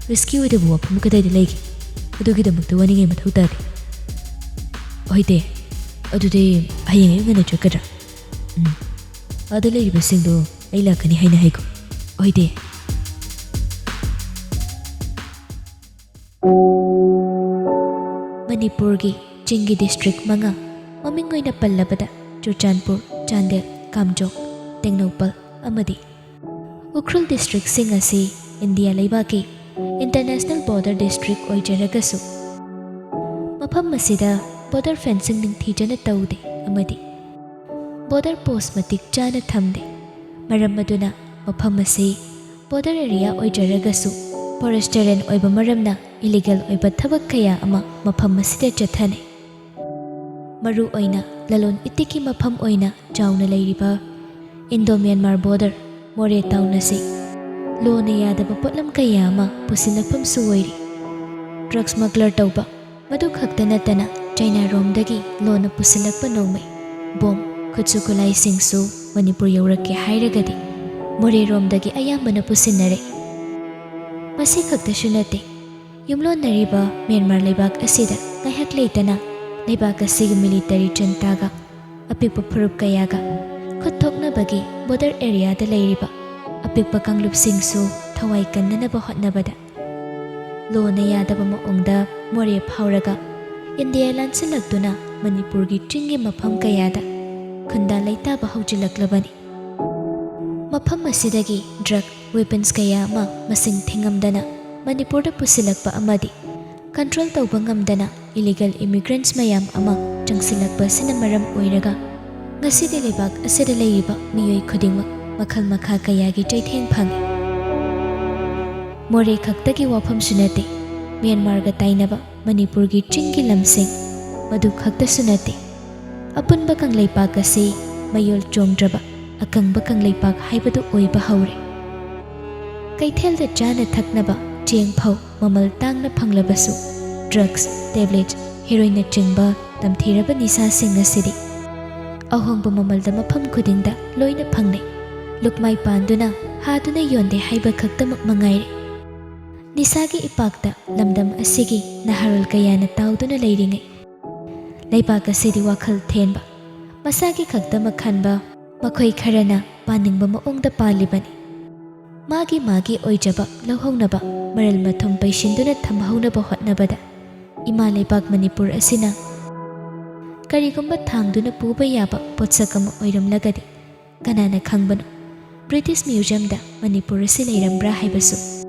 "ꯔꯤꯁꯀꯤ ꯑꯣꯏꯗꯕ ꯋꯥꯐꯝ ꯀꯗꯥꯏꯗ ꯂꯩꯒꯦ? ꯑꯗꯨꯒꯤꯗꯃꯛꯇ ꯋꯥꯅꯤꯡꯉꯥꯏ ꯃꯊꯧ ꯇꯥꯗꯦ꯫" "ꯍꯣꯏ ꯗꯌꯥ, ꯑꯗꯨꯗꯤ ꯍꯌꯦꯡ ꯑꯌꯨꯛ ꯉꯟꯅ ꯆꯠꯀꯗ꯭ꯔꯥ?" "ꯎꯝ, ꯑꯥꯗ ꯂꯩꯔꯤꯕꯁꯤꯡꯗꯣ ꯑꯩ ꯂꯥꯛꯀꯅꯤ ꯍꯥꯏꯅ ꯍꯥꯏꯈꯣ꯫" "ꯍꯣꯏ ꯗꯌꯥ꯫" ꯃꯅꯤꯄꯨꯔꯒꯤ ꯆꯤꯡꯒꯤ ꯗꯤꯁꯇ꯭ꯔꯤꯛ ꯃꯉꯥ, ꯃꯃꯤꯡ ꯑꯣꯏꯅ ꯄꯜꯂꯕꯗ ꯆꯨꯔꯆꯥꯟꯄꯨꯔ, ꯆꯥꯟꯗꯦꯜ, ꯀꯥꯝꯖꯣꯡ, ꯇꯦꯡꯅꯧꯄꯜ ꯑꯃꯗꯤ ꯎꯈ꯭ꯔꯨꯜ ꯗꯤꯁꯇ꯭ꯔꯤꯛꯁꯤꯡ ꯑꯁꯤ ꯏꯟꯗꯤꯌꯥ ꯂꯩꯕꯥꯛꯀꯤ ꯏꯟꯇꯔꯅꯦꯁꯅꯦꯜ ꯕꯣꯔꯗꯔ ꯗꯤꯁꯇ꯭ꯔꯤꯛ ꯑꯣꯏꯖꯔꯒꯁꯨ, ꯃꯐꯝ ꯑꯁꯤꯗ ꯕꯣꯔꯗꯔ ꯐꯦꯟꯁꯤꯡ ꯅꯤꯡꯊꯤꯖꯅ ꯇꯧꯗꯦ ꯑꯃꯗꯤ ꯕꯣꯔꯗꯔ ꯄꯣꯁ ꯃꯇꯤꯛ ꯆꯥꯅ ꯊꯝꯗꯦ꯫ ꯃꯔꯝ ꯑꯗꯨꯅ ꯃꯐꯝ ꯑꯁꯤ ꯕꯣꯔꯗꯔ ꯑꯦꯔꯤꯌꯥ ꯑꯣꯏꯖꯔꯒꯁꯨ, ꯐꯣꯔꯦꯁꯇꯦꯔꯤꯌꯟ ꯑꯣꯏꯕ ꯃꯔꯝꯅ ꯏꯂꯤꯒꯦꯜ ꯑꯣꯏꯕ ꯊꯕꯛ ꯀꯌꯥ ꯑꯃ ꯃꯐꯝ ꯑꯁꯤꯗ ꯆꯠꯊꯅꯩ꯫ ꯃꯔꯨ ꯑꯣꯏꯅ ꯂꯂꯣꯟ ꯏꯇꯤꯛꯀꯤ ꯃꯐꯝ ꯑꯣꯏꯅ ꯆꯥꯎꯅ ꯂꯩꯔꯤꯕ ꯏꯟꯗꯣ ꯃ꯭ꯌꯥꯟꯃꯥꯔ ꯕꯣꯔꯗꯔ ꯃꯣꯔꯦ ꯇꯥꯎꯟ ꯑꯁꯤ ꯂꯣꯅ ꯌꯥꯗꯕ ꯄꯣꯠꯂꯝ ꯀꯌꯥ ꯑꯃ ꯄꯨꯁꯤꯜꯂꯛꯐꯝꯁꯨ ꯑꯣꯏꯔꯤ꯫ ꯗ꯭ꯔꯒ ꯁ꯭ꯃꯒꯂꯔ ꯇꯧꯕ, ꯃꯗꯨ ꯈꯛꯇ ꯅꯠꯇꯅ ꯆꯥꯏꯅꯥꯔꯣꯝꯗꯒꯤ ꯂꯣꯟꯅ ꯄꯨꯁꯤꯜꯂꯛꯄ ꯅꯣꯡꯃꯩ, ꯕꯣꯝ, ꯈꯨꯠꯁꯨ ꯈꯨꯠꯂꯥꯏꯁꯤꯡꯁꯨ ꯃꯅꯤꯄꯨꯔ ꯌꯧꯔꯛꯀꯦ ꯍꯥꯏꯔꯒꯗꯤ ꯃꯣꯔꯦꯔꯣꯝꯗꯒꯤ ꯑꯌꯥꯝꯕꯅ ꯄꯨꯁꯤꯟꯅꯔꯛꯏ꯫ ꯃꯁꯤ ꯈꯛꯇꯁꯨ ꯅꯠꯇꯦ, ꯌꯨꯝꯂꯣꯟꯅꯔꯤꯕ ꯃ꯭ꯌꯥꯟꯃꯥꯔ ꯂꯩꯕꯥꯛ ꯑꯁꯤꯗ ꯉꯥꯏꯍꯥꯛ ꯂꯩꯇꯅ ꯂꯩꯕꯥꯛ ꯑꯁꯤꯒꯤ ꯃꯤꯂꯤꯇꯔꯤ ꯖꯟꯇꯥꯒ ꯑꯄꯤꯛꯄ ꯐꯨꯔꯨꯞ ꯀꯌꯥꯒ ꯈꯨꯠ ꯊꯣꯛꯅꯕꯒꯤ ꯕꯣꯔꯗꯔ ꯑꯦꯔꯤꯌꯥꯗ ꯂꯩꯔꯤꯕ ꯑꯄꯤꯛꯄ ꯀꯥꯡꯂꯨꯞꯁꯤꯡꯁꯨ ꯊꯋꯥꯏ ꯀꯟꯅꯅꯕ ꯍꯣꯠꯅꯕꯗ ꯂꯣꯅ ꯌꯥꯗꯕ ꯃꯑꯣꯡꯗ ꯃꯣꯔꯦ ꯐꯥꯎꯔꯒ ꯏꯟꯗꯤꯌꯥ ꯂꯥꯟꯁꯤꯜꯂꯛꯇꯨꯅ ꯃꯅꯤꯄꯨꯔꯒꯤ ꯆꯤꯡꯒꯤ ꯃꯐꯝ ꯀꯌꯥꯗ ꯈꯨꯟꯗꯥ ꯂꯩꯇꯥꯕ ꯍꯧꯖꯤꯜꯂꯛꯂꯕꯅꯤ꯫ ꯃꯐꯝ ꯑꯁꯤꯗꯒꯤ ꯗ꯭ꯔꯒ, ꯋꯦꯄꯟꯁ ꯀꯌꯥ ꯑꯃ ꯃꯁꯤꯡ ꯊꯤꯉꯝꯗꯅ ꯃꯅꯤꯄꯨꯔꯗ ꯄꯨꯁꯤꯜꯂꯛꯄ ꯑꯃꯗꯤ ꯀꯟꯇ꯭ꯔꯣꯜ ꯇꯧꯕ ꯉꯝꯗꯅ ꯏꯂꯤꯒꯦꯜ ꯏꯃꯤꯒ꯭ꯔꯦꯟꯠꯁ ꯃꯌꯥꯝ ꯑꯃ ꯆꯪꯁꯤꯜꯂꯛꯄ ꯑꯁꯤꯅ ꯃꯔꯝ ꯑꯣꯏꯔꯒ ꯉꯁꯤꯗꯤ ꯂꯩꯕꯥꯛ ꯑꯁꯤꯗ ꯂꯩꯔꯤꯕ ꯃꯤꯑꯣꯏ ꯈꯨꯗꯤꯡꯃꯛ ꯃꯈꯜ ꯃꯈꯥ ꯀꯌꯥꯒꯤ ꯆꯩꯊꯦꯡ ꯐꯪꯏ꯫ ꯃꯣꯔꯦ ꯈꯛꯇꯒꯤ ꯋꯥꯐꯝꯁꯨ ꯅꯠꯇꯦ, ꯃ꯭ꯌꯥꯟꯃꯥꯔꯒ ꯇꯥꯏꯅꯕ ꯃꯅꯤꯄꯨꯔꯒꯤ ꯆꯤꯡꯒꯤ ꯂꯝꯁꯤꯡ, ꯃꯗꯨ ꯈꯛꯇꯁꯨ ꯅꯠꯇꯦ, ꯑꯄꯨꯟꯕ ꯀꯪꯂꯩꯄꯥꯛ ꯑꯁꯤ ꯃꯌꯣꯜ ꯆꯣꯡꯗ꯭ꯔꯕ ꯑꯀꯪꯕ ꯀꯪꯂꯩꯄꯥꯛ ꯍꯥꯏꯕꯗꯨ ꯑꯣꯏꯕ ꯍꯧꯔꯦ꯫ ꯀꯩꯊꯦꯜꯗ ꯆꯥꯅ ꯊꯛꯅꯕ ꯆꯦꯡ ꯐꯥꯎ ꯃꯃꯜ ꯇꯥꯡꯅ ꯐꯪꯂꯕꯁꯨ, ꯗ꯭ꯔꯒꯁ, ꯇꯦꯕ꯭ꯂꯦꯠ, ꯍꯦꯔꯣꯏꯟꯅꯆꯤꯡꯕ ꯇꯝꯊꯤꯔꯕ ꯅꯤꯁꯥꯁꯤꯡ ꯑꯁꯤꯗꯤ ꯑꯍꯣꯡꯕ ꯃꯃꯜꯗ ꯃꯐꯝ ꯈꯨꯗꯤꯡꯗ ꯂꯣꯏꯅ ꯐꯪꯅꯩ꯫ ꯂꯨꯛꯃꯥꯏ ꯄꯥꯟꯗꯨꯅ ꯍꯥꯗꯨꯅ ꯌꯣꯟꯗꯦ ꯍꯥꯏꯕ ꯈꯛꯇꯃꯛ ꯃꯉꯥꯏꯔꯦ꯫ ꯅꯤꯁꯥꯒꯤ ꯏꯄꯥꯛꯇ ꯂꯝꯗꯝ ꯑꯁꯤꯒꯤ ꯅꯍꯥꯔꯣꯜ ꯀꯌꯥꯅ ꯇꯥꯎꯗꯨꯅ ꯂꯩꯔꯤꯉꯩ, ꯂꯩꯕꯥꯛ ꯑꯁꯤꯗꯤ ꯋꯥꯈꯜ ꯊꯦꯟꯕ, ꯃꯁꯥꯒꯤ ꯈꯛꯇꯃꯛ ꯈꯟꯕ, ꯃꯈꯣꯏ ꯈꯔꯅ ꯄꯥꯅꯤꯡꯕ ꯃꯑꯣꯡꯗ ꯄꯥꯜꯂꯤꯕꯅꯤ꯫ ꯃꯥꯒꯤ ꯃꯥꯒꯤ ꯑꯣꯏꯖꯕ ꯂꯧꯍꯧꯅꯕ ꯃꯔꯜ ꯃꯊꯨꯝ ꯄꯩꯁꯤꯟꯗꯨꯅ ꯊꯝꯍꯧꯅꯕ ꯍꯣꯠꯅꯕꯗ ꯏꯃꯥ ꯂꯩꯕꯥꯛ ꯃꯅꯤꯄꯨꯔ ꯑꯁꯤꯅ ꯀꯔꯤꯒꯨꯝꯕ ꯊꯥꯡꯗꯨꯅ ꯄꯨꯕ ꯌꯥꯕ ꯄꯣꯠꯁꯛ ꯑꯃ ꯑꯣꯏꯔꯝꯂꯒꯗꯤ ꯀꯅꯥꯅ ꯈꯪꯕꯅꯣ? ꯕ꯭ꯔꯤꯇꯤꯁ ꯃ꯭ꯌꯨꯖꯤꯌꯝꯗ ꯃꯅꯤꯄꯨꯔ ꯑꯁꯤ ꯂꯩꯔꯝꯕ꯭ꯔꯥ ꯍꯥꯏꯕꯁꯨ